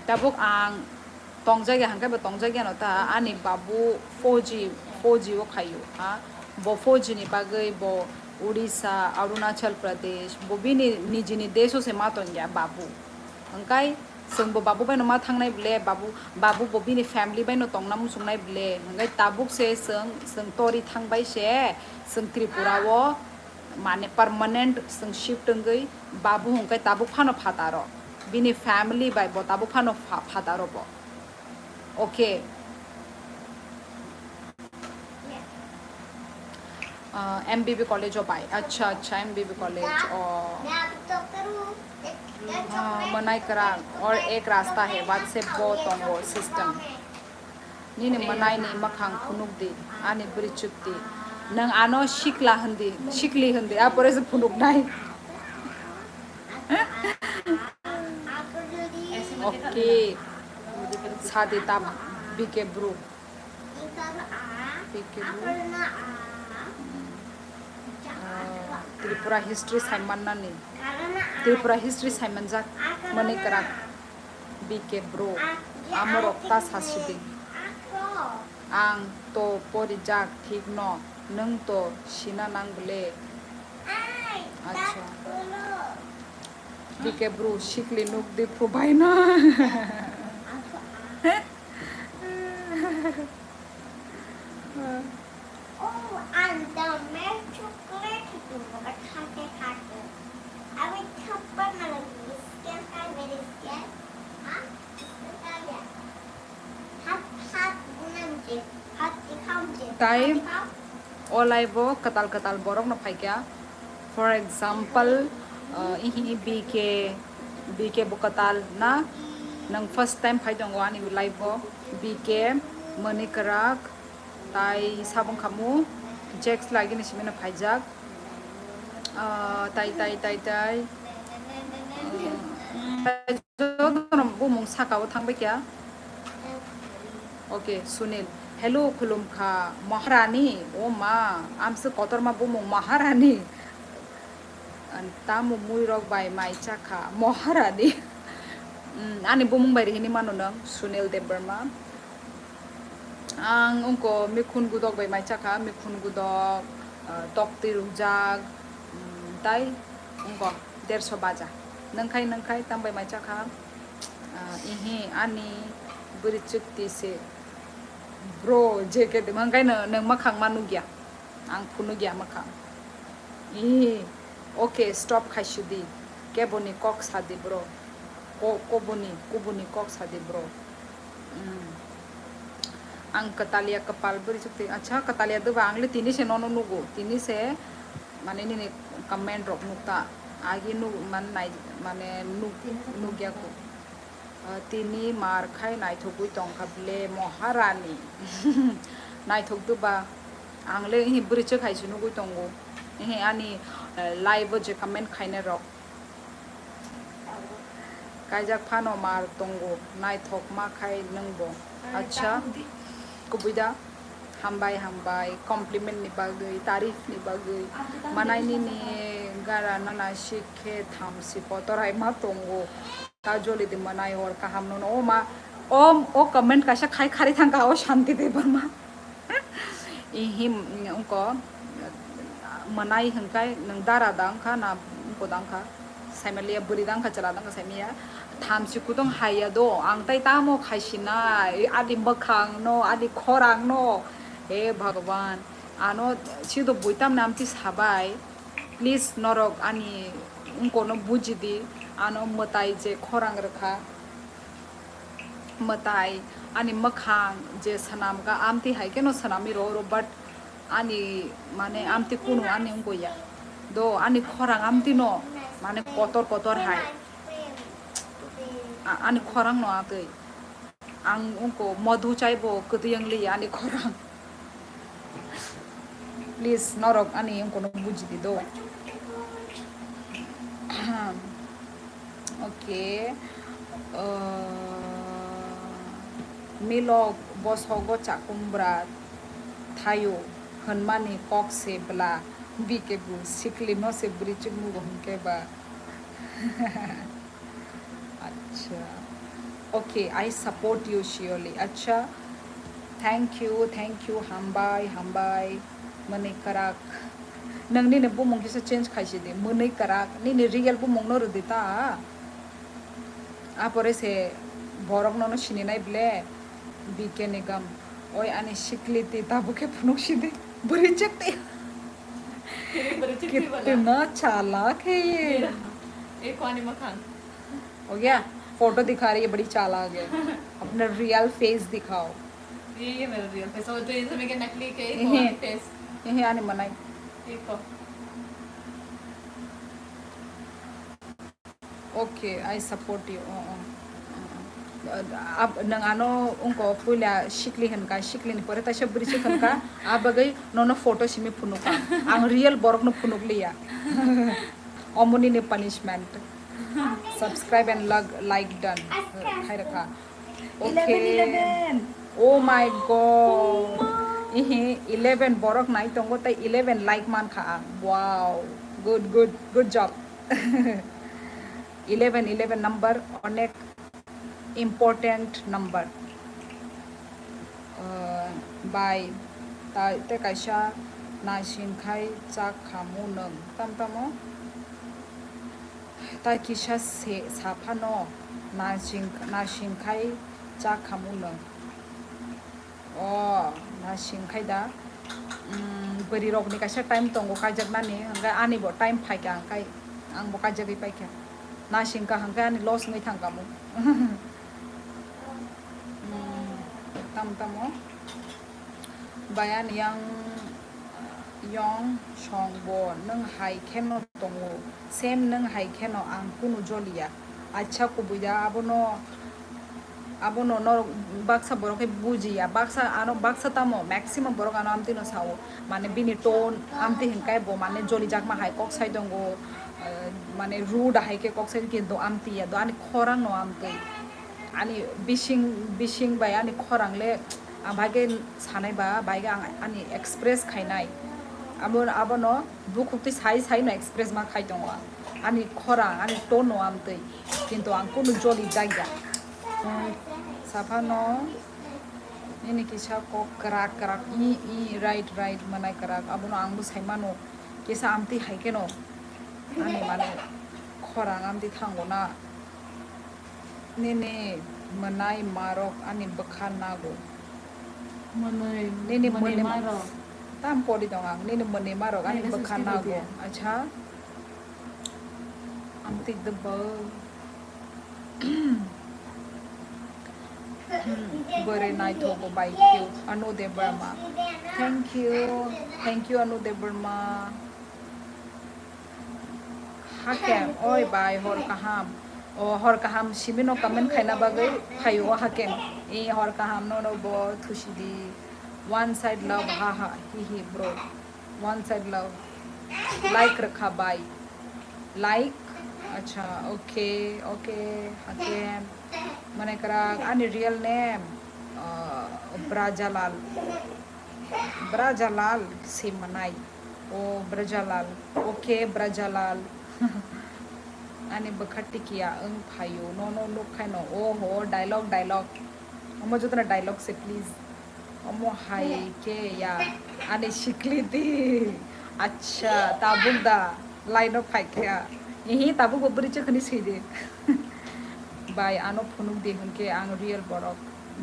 Tabuk ang tongjagya hwnkhe bo tongjagya no ta ani babu four G, four G o khaio ha. Bo four G ni bagwi bo Odisha, Arunachal Pradesh, bo bini nijini desh o se ma tongya babu. Hwnkhe Chwng bo babu bai no ma thangnai ble, babu, babu bo bini family bai no tongna muchungnai ble, hwnkhe tabuk se chwng, chwng tori thangbai se, chwng Tripura o mane permanent chwng shift wngwi babu hwnkhe tabuk phano phataro, bini family bai bo tabuk phano pha-, phataro bo. Okay. Ah, M B B college o bai. Acha, acha, M B B college o. Ah, mwnai kwrak, or ek rasta hai, WhatsApp bo tongo system. Nini mwnai ni mwkhang phunuk di, ani bwrwi chukti. Nwng ano sikla hindi, sikli hindi, apore se phunuk nai. Okay. Sadi ta B K bro. P K bo, ah, Tripura history saiman nani. Tripura history saimanjak mani kwrak B K bro. Amo rok ta sasidi. Ang to porijak thik no, nwng to sina nang ble. Acha. B K bro, sikli nuk di phu bai no. Oh, and the milk chocolate তোমাকে খাতে খাতে আমি থাপ্পড় মারব। বিস্কিট খাই, বিস্কিট। হ্যাঁ? বিস্কিট খাই। হাত, হাত গুলাম যে, হাত দেখাও যে, Tai হাত দেখাও। O live o kwtal kwtal borok no phaikha. For example, uh, ihi B K, B K bo kwtal na, nang first time phai tongo ani live o, B K, Mani Kwrak, tai sabung khamu, Jax lagi ni simi no phaijak. Ah, tai, tai, tai, tai. Ah, jotono bumung saka o thangbai kya. Okay, Sunil. Hello, khulumkha Maharani. O ma, amse kotorma bumung Maharani. Tamo muirok bai mai chakha Maharani. Mm, ani bumung bai rihini mano nang Sunil Debbarma. Ang ungko mikhun gudok bai mai chakha, mikhun gudok, ah, tokti rujak, mm, tai ungko derso baja. Nangkhai, nangkhai, tambai mai chakha. Ah, ihi, ani bwrwi chwkti se. Bro, je ke de, hangkai no, nang makhang ma nugya. Ang phunukya mwkhang. Ih, okay, stop khaisidi. Keboni kok sadi bro. Ko-, koboni, kubuni kok sadi bro. Mm. Ang kwtalia kwpal bwrwi chukti. Acha, kwtalia doba ang le tini se nono nugo. Tini se, mane nini comment rok nukta. Agi nuk, man nai, mane nuk, nukya ko. Ah, tini mar khai naithogwi tongkha ble Maharani. Naithok doba. Ang le ihi bwrwi chwk hai se nugwi tongo. Ihi ani, eh, live o je comment khainai rok. Kaijak phano mar tongo. Naithok ma khai nwng bo. Acha. Kubui da. Hambai, hambai, compliment ni bagwi, tarif ni bagwi, manai nini gara nana sikhe thamsi kotor hai ma tongo. Ta joli di manai or kaham no, no, o ma, o, o comment kaisa khai khari thangka, o Shanti Debbarma. Ihim, ungko, manai hingkai nang dara dang kha na ungko dang kha. Saimaliya bwrwi dang kha, chwla dang kha saimaya. Thamsi kudung haiya do, ang tai tamo khaisina, ani mwkhang no, ani khorang no. He Bhagwan, ano sido buitam namti sabai. Please norok ani ungko no bujidi, ano mwtai je khorang rwkha. Mwtai, ani mwkhang je swnam kha, amtwi hai kheno swnamwi rw rw, but ani, mane, amtwi kunu ani wngya. Do, ani khorang amtwi no, mane, kotor kotor hai. A-, ani khorang no atwi. Ang wngko modhu chaibo kwtwi wng li ani khorang. Please, norok ani wngko no bujidi do. Okay. Uh, milok bosogo chakumbra thayo hwnmani kok se bla, bike bu sikli no se bwrwi chukmugo hwnkhe ba. Acha. Okay, I support you, Shioli. Acha. Thank you, thank you. Hambai, hambai. Mwnwi kwrak. Nang nini bumung kisa change khaisidi. Mwnwi kwrak. Nini real bumung no rwdi ta. Apore se borok nono sininai ble. B K Nigam. Oi ani sikliti tabuk khe phunuk sidi. Bwrwi chwkti. Bwrwi chwkti bala. Kitina chalak hai ye. Ye. Ye ko ani makhang. Oh yeah, photo dikha rahi hai, badi chalak hai. Apna real face dikhao. ये, ये मेरा real face। और जो इन सभी के नकली के, ये को एहे। Ani face। ये, ये आने मनाई। देखो। Okay, I support you. Oh, oh. Ab-, nang ano ungko puila sikli hinka, sikli ni pore taisa bwrwi se hinka, abagwi nono photo simi phunuka. Ang real borok no phunuk liya. Omoni ni punishment. Subscribe and lag-, like done. Khai rakha. Okay. Eleven, eleven. Oh my God. Ihi, eleven borok nai tongo, tai eleven like mankha ang. Wow. Good, good, good job. Eleven, eleven number, onek important number. Uh, bai, ta-, te kaisa naising khai chak khamu nwng. Tam tamo? Tai kisa se saphano naising, naising khai chak khamu nwng. O, naising khai da. Mm, bwrwi rokni kaisa time tongo kaijaknani, hwnkhe ani bo time phaikha, hwnkhe ang bo kaijagwi paikha. Naising kha hwnkhe ani loss wngwi thangkha mo. Mm, tam tamo. Bayani yang, yang song bo nwng hai kheno tongo, same nwng hai kheno ang kunu joliya. Acha kubui da abono, abono norok baksa borok khe bujiya, baksa ano baksa tamo maximum borok ano amtwi no sao, mane bini tone amtwi hinkai bo mane jolijakma hai kok sai tongo, eh, mane rude hai khe kok sai kintu amtwi ya do ani khorang no amtwi. Ani bising, bising bai ani khorang le ang bai khe sanai ba, bai khe ang ani express khainai. Abo, abono bukhuk twi sai sai no express ma khai tongo ang. Ani khorang, ani tone no amtwi. Kintu ang kunu joli jakya. Saphano nini kisa kok kwrak kwrak, i, i, right, right, manai kwrak. Abono angbo saimano. Kisa amtwi hai kheno ani mane khorang amtwi thango na. Nini mwnai marok ani bwkha nago. Mwnai, nini mwnai mwnai marok. Tam pori tong ang. Nini mwnai marok ani bwkha nago. Acha. Amtwi debo. Bwrwi naithogo bai cute. Anu Debbarma. Thank you. Thank you, Anu Debbarma. Hakem, oi bai, hor kaham. O, hor kaham, simi no comment khaina bagwi phaio, o Hakem. I hor kaham, no, no, bo, thusi di. One side love, ha, ha, hi, hi, bro. One side love. Like rwkha bai. Like? Acha, okay, okay, Hakem. Mane kwrak, ani real name, uh, Brajalal. Brajalal se manai. O Brajalal. Okay, Brajalal. Ani bwkha tikiya wng phaio. No, no, nuk khaino. Oho, dialogue, dialogue. Omo jotono dialogue se, please. Omo hai khe ya. Ani sikli di. Acha, tabuk da. Line o phai khe. Ihi, tabuk bo bwrwi chwk hwnwi swi di. Bai, ano phunuk di hwnkhe ang real borok.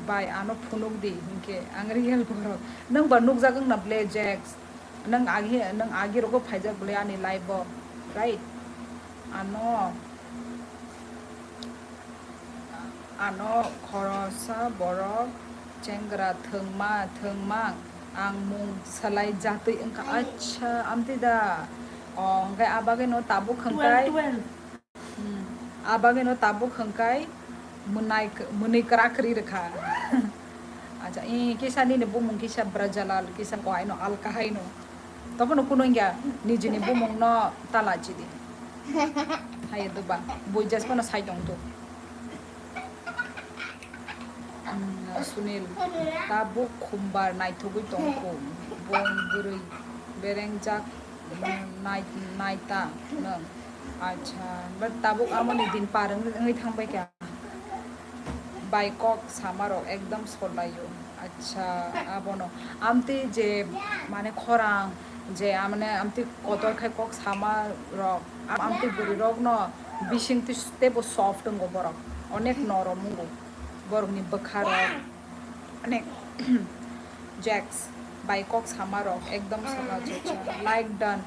Bai, ano phunuk di hwnkhe ang real borok. Nwng ba nukjak wng na ble, Jax? Nwng agi, nwng agi rogo phaijak ble ani live o, right? Ano, ano khorosa borok chengra thwngma, thwngmang ang mung salai jatwi wngkha. Acha, amtwi da. O, hwnkhe a bagwi no tabuk hwnkhe. Hmm. A bagwi no tabuk hwnkhe mwnai, mwnwi kwrak kwrwi rwkha. Acha, i kisa nini bumung kisa Brajalal, kisa ko haino alka haino. Tobono kuno wngya, nijini bumung no ta lachi di. Haye doba, bui jas pono sai tong tu. Hmm, Sunil, tabuk khumbar naithogwi tong kho, bong bwrwi berengjak, hmm, nai, naita nwng. Acha, but tabuk amoni din par wng-, wngwi thangbai kha. Bai kok sama rok ekdom solaio. Acha, abono. Amtwi je mane khorang je amne amtwi kotor khai kok sama rok. Am-, amtwi bwrwi rok no bising twi teibo soft wngo borok. Onek norom wngo. Borokni bwkha rok. Onek Jax bai kok sama rok ekdom saka jocha. Like done.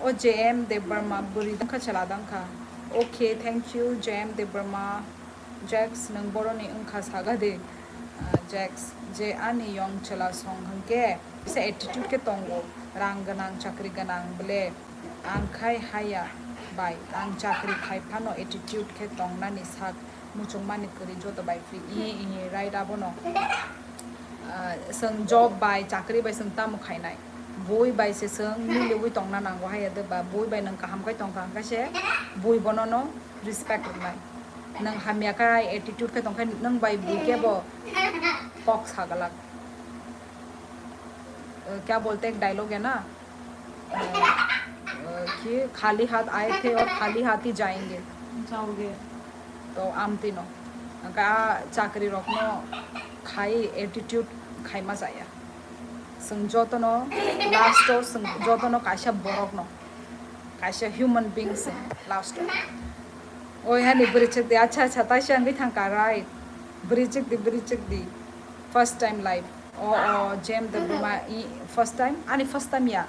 O J M Debbarma bwrwi dangkha chwla dangkha. Okay, thank you, J M Debbarma. Jax, nwng boroni wngkha saga de. Ah, Jax, je ani yong chwla song hwnkhe, kisa attitude khe tongo. Rang gwnang, chakri gwnang bwle. Ang khai haya bai, ang chakri khai phano attitude khe tongnani sak muchungmani kwrwi joto bai free. Ihi, ihi, right abono. Ah, chwng job bai, chakri bai chwng tamo khainai? Bui bai se chwng miliwi tongna nango haya de ba, bui bai nwng kaham khai tongkha hwnkhe se bui bono no respect rwnai. Nwng hamya khe ai attitude khe tongkhe nwng bai bui kebo kok sagalak. Eh, kya bolte ek dialogue hai na? Eh, eh, ki khali haath aaye the aur khali haath hi jayenge. Jaoge. To amtwi no. Hwnkhe a chakri rokno khai attitude khaima chaya. Chwng jotono last o chwng jotono kaisa borokno. Kaisa human being se last o. Oi hani bwrwi chwk di, acha, acha, taisa wngwi thangkha, right? Bwrwi chwk di, bwrwi chwk di. First time live. O, o, Jem Debbarma i first time? Ani first time ya.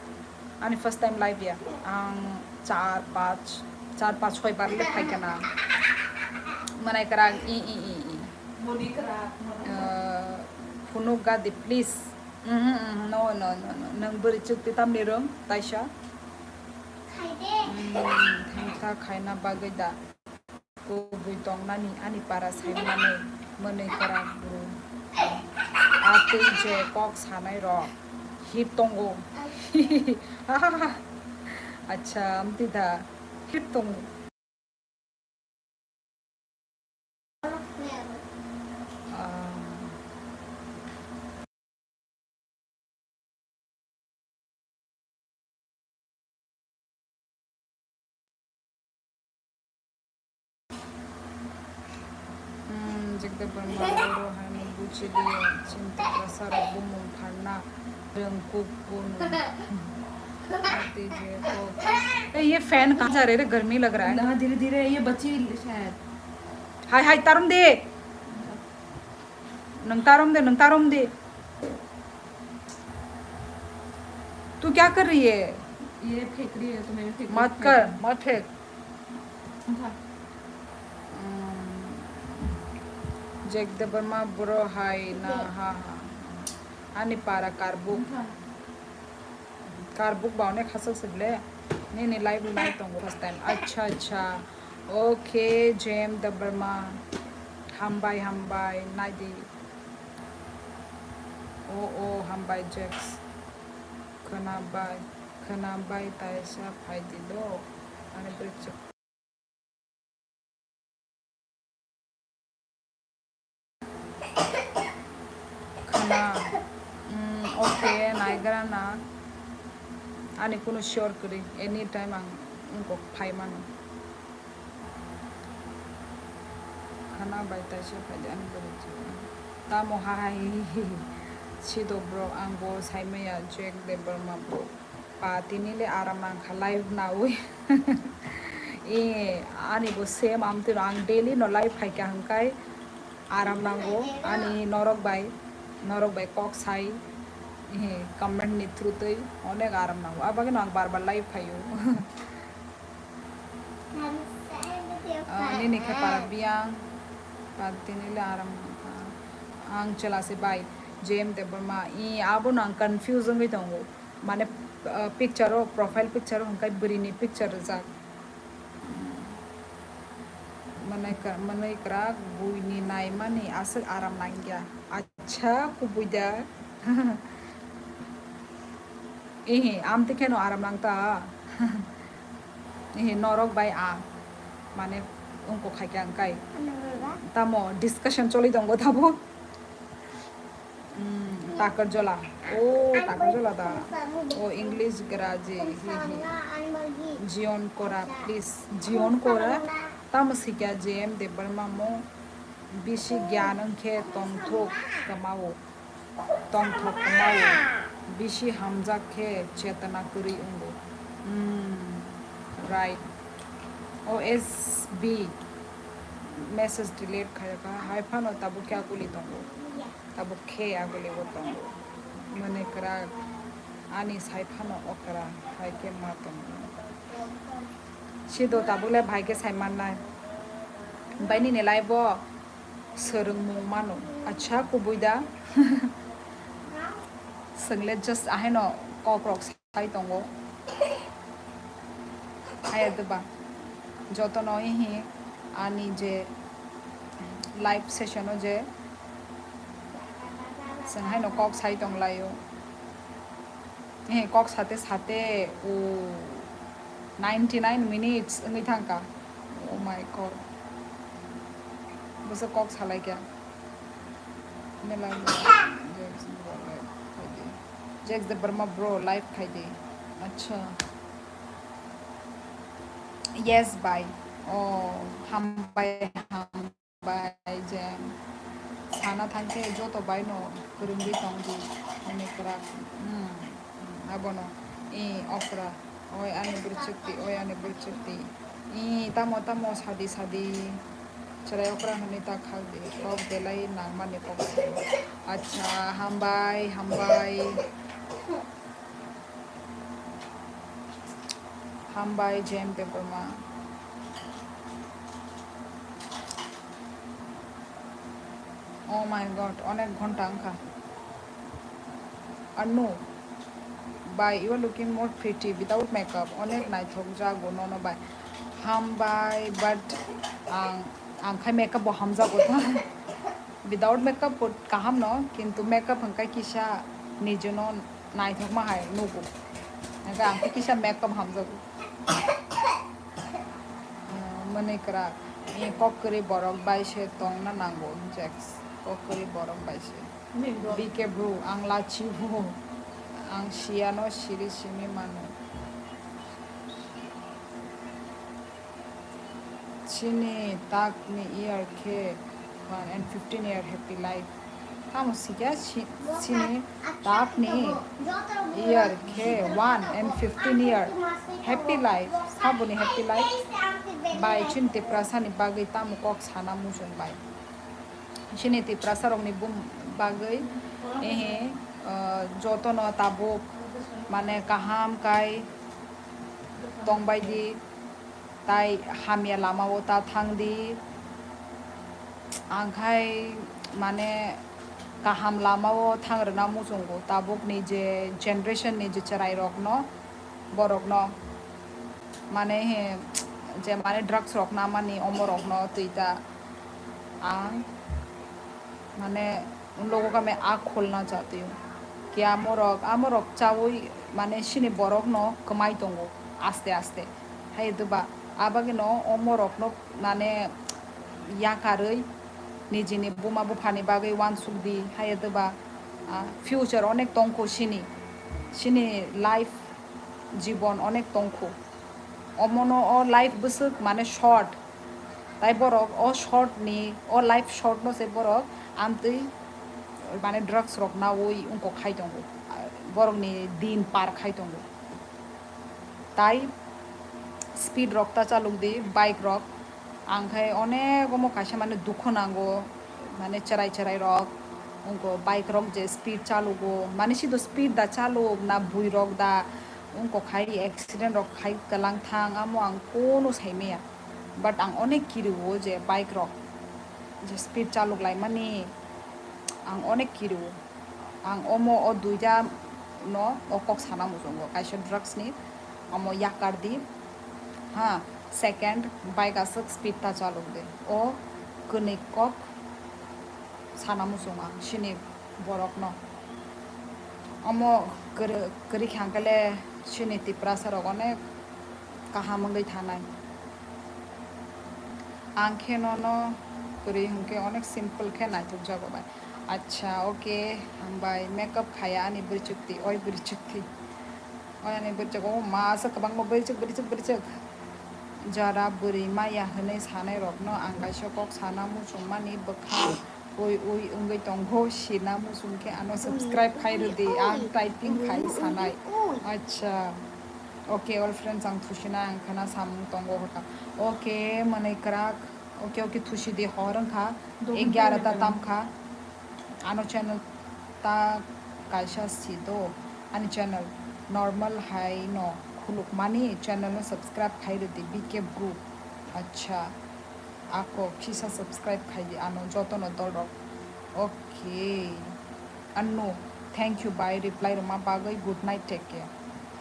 Ani first time live ya. Ang char, pach, char, pach, soi bar le phaikha na. Manai kwrak, i, i, i, i. Moni kwrak, moni kwrak. Eh, phunuk ga di, please. Mhm, mhm, no, no, no, no. Nwng bwrwi chwk twi tamni rwng, taisa? Khai de. Mm, thengtha khaina bagwi da. Kubui tongnani ani para saimani mwnwi kwrak bru. Atwi je kok sanai rok hip tongo. Acha, amtwi da hip tongo. Ah. Debbarma boro hai no buji liya, chinta prasarok bumung pharna rwng kuk bono. Ate je kok. ए, ये फैन कहाँ जा रहे रे? गर्मी लग रहा है। हाँ, धीरे धीरे, ये बच्ची शायद। हाय हाय, तारुम दे। नंग तारुम दे, नंग तारुम दे। तू क्या कर रही है? ये फेंक रही है, तो मैंने फेंक मत दिया। कर, मत फेंक। उठा। Jack Debbarma bro hai na, ha, ha. Ani para Karbuk. Uठा। Karbuk ba onek hachal se ble. Nini live nai tongo first time. Acha, acha. Okay, Jack Debbarma. Hambai, hambai. Nai di. O, o, hambai Jack. Khwna bai, khwna bai taisa phai di do. Ani bwrwi chwk. Khwna, mm, okay, naigra na. Ani kunu sure kwrwi, anytime ang wngkok phai mano. Khwna bai taisa phai di ani bwrwi chwk. Tamo hai, sido bro, ang bo sai maya Jack Debbarma bro. Pa tini le aram nang kha live naui. E, ani bo same amtwi no ang daily no live khai kha hwnkhe aram nango ani norok bai, norok bai kok sai, e, comment ni through twi onek aram nango. Abagino ang bar bar live khaio. Ah, nini khe para biyang, pa tini le aram nang kha. Ang chwla se bai, Jack Debbarma, e, abono ang confuse wngwi tongo. Mane, ah, picture o, profile picture o hwnkhe bwrwini picture rijak. Mane ka-, mane kwrak buini naimani aswk aram nangya. Acha, kubui da. Ehe, amtwi kheno aram nang ta. Ehe, norok bai a. Mane, wngkok khai khe ang kai. Tamo discussion choli tongo tabuk. Mm, Takarjola. Oh, Takarjola da. Oh, English graji. Hi, hi. Jion Kora, please. Jion Kora. Tamo sikya Jack Debbarma mo bisi gyan wngkhe tongthok kwmao. Tongthok kwmao. Bisi hamjak khe chetana kwrwi wngo. Mm, right. O S B. Message delete khaiyakha. Hai phano tabuk khe aguli tongo. Tabuk khe aguli bo tongo. Mane kwrak ani sai phano okra hai khe ma tongo. Sido tabuk le bhai khe sai mannai. Bai nini live o swrwngmung mano. Acha kubui da. Swng le just ahaino kok rok sai tongo. Aya deba. Jotono ihi ani je live session o je chwng haino kok sai tong laio. Ihi kok sate sate o ninety nine minutes wngwi thangkha. Oh my God. Bwswk kok salai kha. Mela Jack Debbarma bro live khai di. Acha. Yes bai. Oh, hambai, hambai Jack. Sana thangkhe joto bai no kwrwngwi tong di. Ani kwrak. Hmm. Abono. I okra. Oi ani bwrwi chwkti, oi ani bwrwi chwkti. I tamo tamo sadi sadi. Chwrai okra hwnwi ta khak di. Kok belai nangmani kok. Acha, hambai, hambai. Hambai, Jack Debbarma. Oh my God, onek ghonta wngkha. Anu, bai, you are looking more pretty without makeup. Onek naithok jago nono bai. Hambai, but ang, ang khai makeup bo hamjago ta. Without makeup bo kaham no, kintu makeup hwnkhe kisa nijono naithokma hai nugo. Hwnkhe ang khe kisa makeup hamjago. Mwnwi kwrak. Ni kok kwrwi borok bai se tongna nango, Jack. Kok kwrwi borok bai se. B K bro, ang lachi bo. Ang siyano siri simi mano. Chini tak ni iyar khe One and fifteen year happy life. Tamo sikya si-, sini tapni year khe one and fifteen year happy life. Saboni happy life. Bai chini Tiprasa ni bagwi tamo kok sana muchung bai. Chini Tiprasa rokni bum bagwi ehe, ah, jotono tabuk mane kaham kai tongbai di. Tai hamya lamao ta thang di. Ang khai mane kaham lamao thang rwna muchungo tabukni je generation ni je chwrai rokno, borokno mane he je mane drugs rok namani omo rokno twi ta ang mane logo kame a kholna chatwi khe amorok amorok chawi mane sini borokno kwmai tongo aste aste. Hai doba abagino omorokno mane yakarwi nijini buma buphani bagwi wansuk di. Hai doba, ah, future onek tongkho sini, sini life jibon onek tongkho. Omono o life bwswk mane short. Tai borok o short ni, o life short no se borok amtwi mane drugs rok nawi wngkok khai tongo. Borok ni din par khai tongo. Tai speed rok ta chalok di, bike rok. Ang khai onek omo kaisa mane dukhu nango, mane cherai cherai rok. Wngkok bike rok je speed chalugo, mane sido speed da chalok na bui rok da wngkok khai accident rok khai kwlang thang, amo ang kono saimaya. But ang onek kirio je bike rok je speed chalok laimani, ang onek kirio. Ang omo o duita no o kok sana muchungo, kaisa drugs ni omo yakar di. Ha, second, bike aswk speed ta chalok de. O kwnwi kok sana muchungo ang sini borok no. Omo kwrwi, kwrwi khe hwnkhe le sini Tiprasa rok onek kaham wngwi thanai. Ang khe nono kwrwi hwnkhe onek simple khe naithok jago bai. Acha, okay, hambai. Makeup khaya ani bwrwi chukti, oi bwrwi chukti. Oi ani bwrwi chuk, oh ma, asa kwbangma bwrwi chuk, bwrwi chuk, bwrwi chuk. Jara bwrwi maya hwnwi sanai rokno ang kaisa kok sana muchungmani bwkha ui ui wngwi tongo, sina muchung khe ano subscribe khai rwdi, ang typing khai sanai. Acha. Okay, all friends, ang thusina ang khana samung tongo hwnkha. Okay, mwnwi kwrak. Okay, okay, thusi di hor wngkha. Egarota tamkha. Ano channel ta kaisa si do. Ani channel normal hai no khulukmani channel no subscribe khai rwdi B K Bru. Acha. Ako kisa subscribe khai di ano jotono dol rok. Okay. Ano, thank you bai reply rwma bagwi, good night, take care.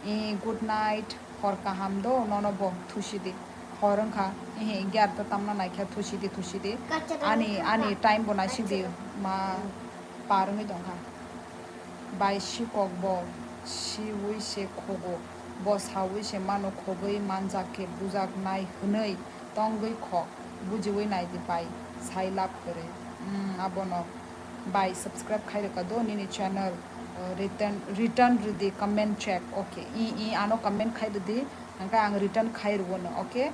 I good night, hor kaham do, nono bo thusi di. Hor wngkha, ihi egarota tamna naikha, thusi di, thusi di. Ani, ani time bo naisi di, ma par wngwi tongkha. Bai sikok bo siwi se khogo, bo sawi se mano khogwi manjak khe bujak nai hwnwi tongwi kho, bujiwi nai di bai, sai lab kwrwi. Hmm, abono bai subscribe khai rwkha do nini channel, uh, return, return rwdi comment check, okay. I, i ano comment khai rwdi, hwnkhe ang return khai rwono, okay.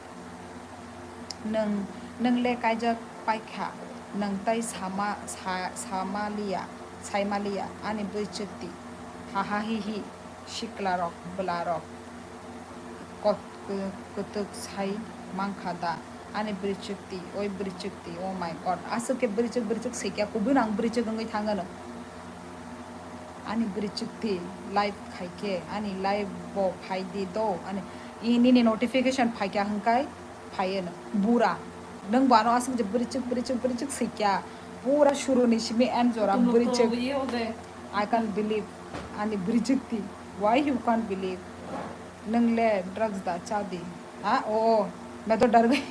Nwng, nwng le kaijak paikha, nwng tai sama, sa-, sama liya, saima liya, ani bwrwi chwkti. Ha ha hi hi, sikla rok, bwla rok. Kot-, kw-, kwtwk sai mankha da, ani bwrwi chwkti, oi bwrwi chwkti, oh my God. Aswk khe bwrwi chwk, bwrwi chwk swi khe, kubui no ang bwrwi chwk wngwi thangano. Ani bwrwi chwkti, live khai khe, ani live bo phai di do, ani, i nini notification phai kha hwnkhe, phaiye no. Bura. Nwng bo ano aswk je bwrwi chwk, bwrwi chwk, bwrwi chwk swi kha. Pura suru ni simi end jora bwrwi chwk. I can't believe. Ani bwrwi chwkti. Why you can't believe? Nwng le drugs da cha di. Ha? O, o. Medo dargwi.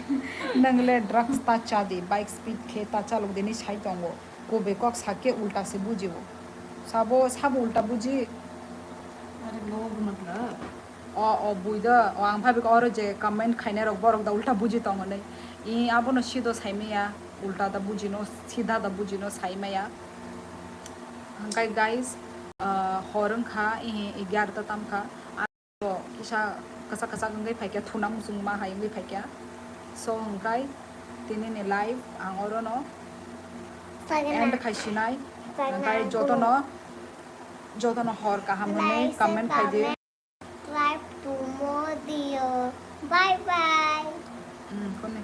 Nwng le drugs ta cha di. Bike speed khe ta chalok di hinwi sai tongo. Kubui kok sakhe ulta se bujio. Sabo, sabo ulta buji. अरे लोग मतलब। O, o, buido, o, ang phabikha oro je comment khainai rok borok da ulta buji tongo nai. I abono sido saimaya, ulta da bujino, sida da bujino saimaya. Hwnkhe guys, ah, hor wngkha, ihi egarota tamkha. Bo kisa kwchak kwchak wngwi phaikha, thuna muchungma hai wngwi phaikha. So hwnkhe tini ni live ang orono End khai sinai. Hwnkhe jotono, jotono hor kaham hwnwi comment khai di. Subscribe to Modio. Bye bye. Hmm, kone.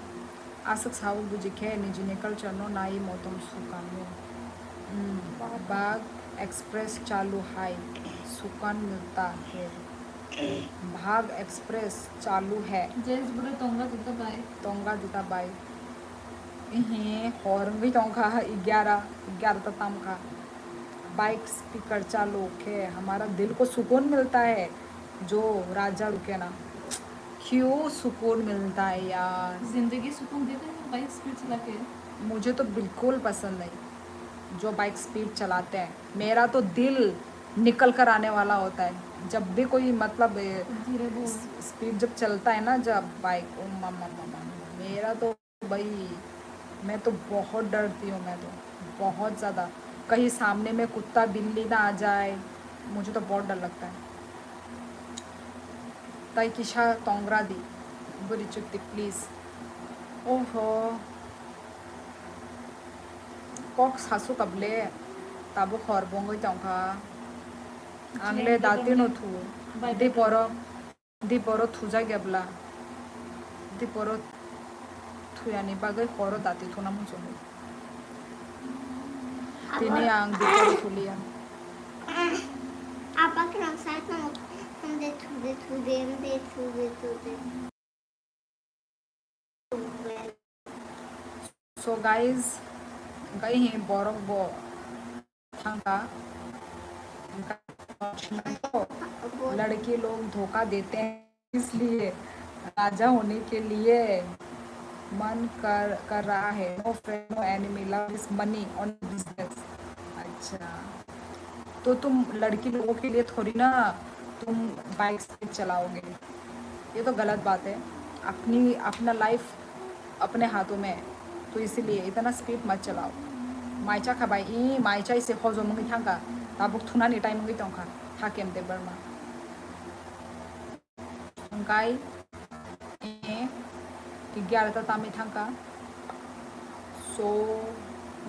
Aswk sao buji khe nijini culture no nai motom sukan no. Hmm, Bag Express chalu hai sukan milta hai. Bag Express chalu hai. Jesh bro tonga jita bai. Tonga jita bai. Ehe, hor wngwi tongkha, igyara, igyara ta tamkha. Bike speaker chalu khe hamara dil ko sukun milta hai, jo raja ruke na. Kyu sukun milta hai yaar. जिंदगी सुकून देते हैं bike speed चला के। मुझे तो बिल्कुल पसंद नहीं जो बाइक स्पीड चलाते हैं। मेरा तो दिल निकल कर आने वाला होता है जब भी कोई, मतलब, ए, धीरे बोल। स्पीड जब चलता है ना, जब बाइक, ओ मामा, मामा, मेरा तो भाई, मैं तो बहुत डरती हूँ, मैं तो बहुत ज़्यादा। कहीं सामने में कुत्ता बिल्ली ना आ जाए, मुझे तो बहुत डर लगता है। Tai kisa tongra di, bwrwi chukti, please. Oho, kok sasu kable, tabuk hor bongwi tongkha. Ang le dati no thu, di poro. Diporo thujak ya bla? Diporo thuyani bagwi horo dati thuna muchungo. Tini ang diporo thuliya. Apa khe nang sai tong, hande thude thude, hande thude thude. So guys, gai hi borok bo thangka. लड़की लोग धोखा देते हैं, इसलिए राजा होने के लिए मन कर, कर रहा है। No friend, no enemy, love is money, only business। अच्छा, तो तुम लड़की लोगों के लिए थोड़ी ना तुम बाइक स्पीड चलाओगे, ये तो गलत बात है। अपनी, अपना लाइफ अपने हाथों में, तो इसीलिए इतना स्पीड मत चलाओ। Mai cha kha bai, i mai chai se hojom wngwi thangkha, tabuk thunani time wngwi tongkha, Hakim Debbarma. Hwnkhe, i, i gyara ta tamwi thangkha. So,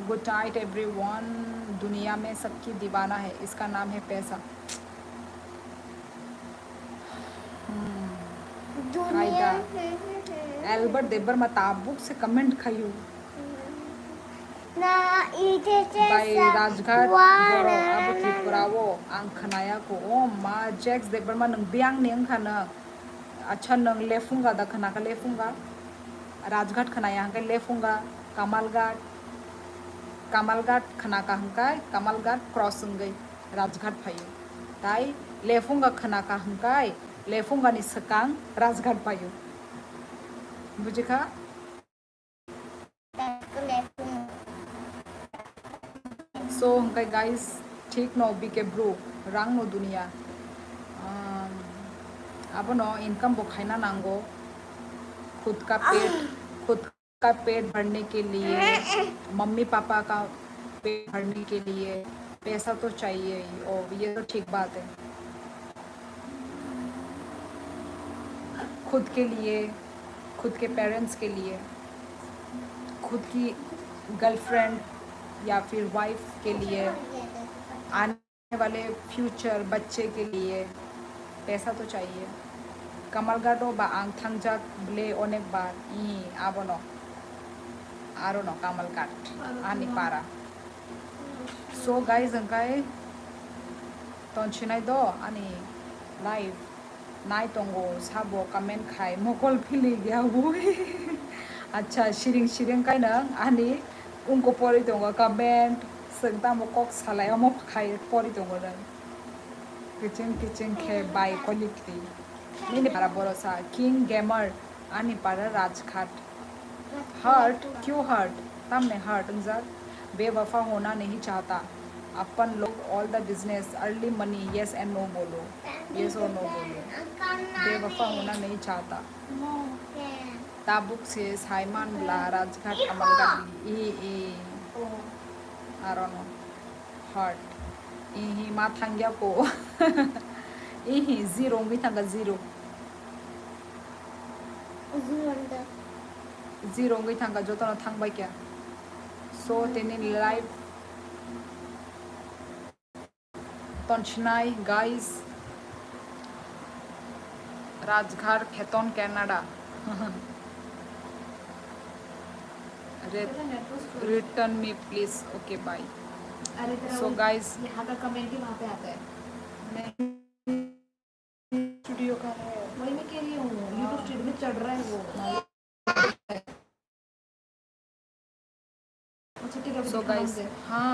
good night everyone. दुनिया में सबकी दीवाना है, इसका नाम है पैसा। Hmm. Dunia. Kaida. Albert Debbarma tabuk se comment khayu. Na ite. Bai Rajghat borok abo Tripura o ang khnaya ko. O ma, Jax Debbarma nwng biyang ni wngkha na. Acha nwng Lefunga da khnakha, Lefunga. Rajghat khnaya hwnkhe Lefunga, Kamalghat. Kamalghat khnakha hwnkhe Kamalghat cross wngwi Rajghat phaio. Tai Lefunga khnakha hwnkhe Lefungani swkang Rajghat phaio. Bujikha? So, hwnkhe guys, thik no B K bro, rang no dunia. Um, abono income bo khaina nango. Khud ka pet, khud का पेट भरने के लिए, mummy papa का पेट भरने के लिए पैसा तो चाहिए ही। ओ, ये तो ठीक बात है। खुद के लिए, खुद के पेरेंट्स के लिए, खुद की गर्लफ्रेंड या फिर वाइफ के लिए, आने वाले फ्यूचर बच्चे के लिए पैसा तो चाहिए। Kamalghat o ba ang thangjak ble onek bar, i abono, arono Kamalghat, ani para. So guys, hwnkhe tonchinai do ani life. Nai tongo, sabo comment khai, mokol phili gya bui. Acha, siring siring kai nang ani ungko pori tongo comment, swng tamo kok salai omo khai pori tongo nang. Kiching kiching khe bai kolik ri. Nini para borosa, King Gamer, ani para Rajghat. Hurt, kyu hurt, tamni hurt wngjak. बेवफा होना नहीं चाहता, अपन लोग all the business, early money, yes and no बोलो, yes और no बोलो। बेवफा होना नहीं चाहता। Tabuk se saiman bla Rajghat Kamalghat i i. Arono hurt. Ihi ma thangya ko. Ihi zero wngwi thangkha, zero. Zero wngwi thangkha, jotono thangbai kha. So tini live tongsnai guys, Rajgarh Kheton, Canada. Re- return me please. Okay, bye. अरे तेरा So वो guys, यहाँ का कमेंट ही वहाँ पे आता है। मैं स्टूडियो का है। वही मैं कह रही हूँ, YouTube स्टूडियो में चढ़ रहा है वो। अच्छा ठीक है, अभी So दिखा guys, मुझे। हाँ,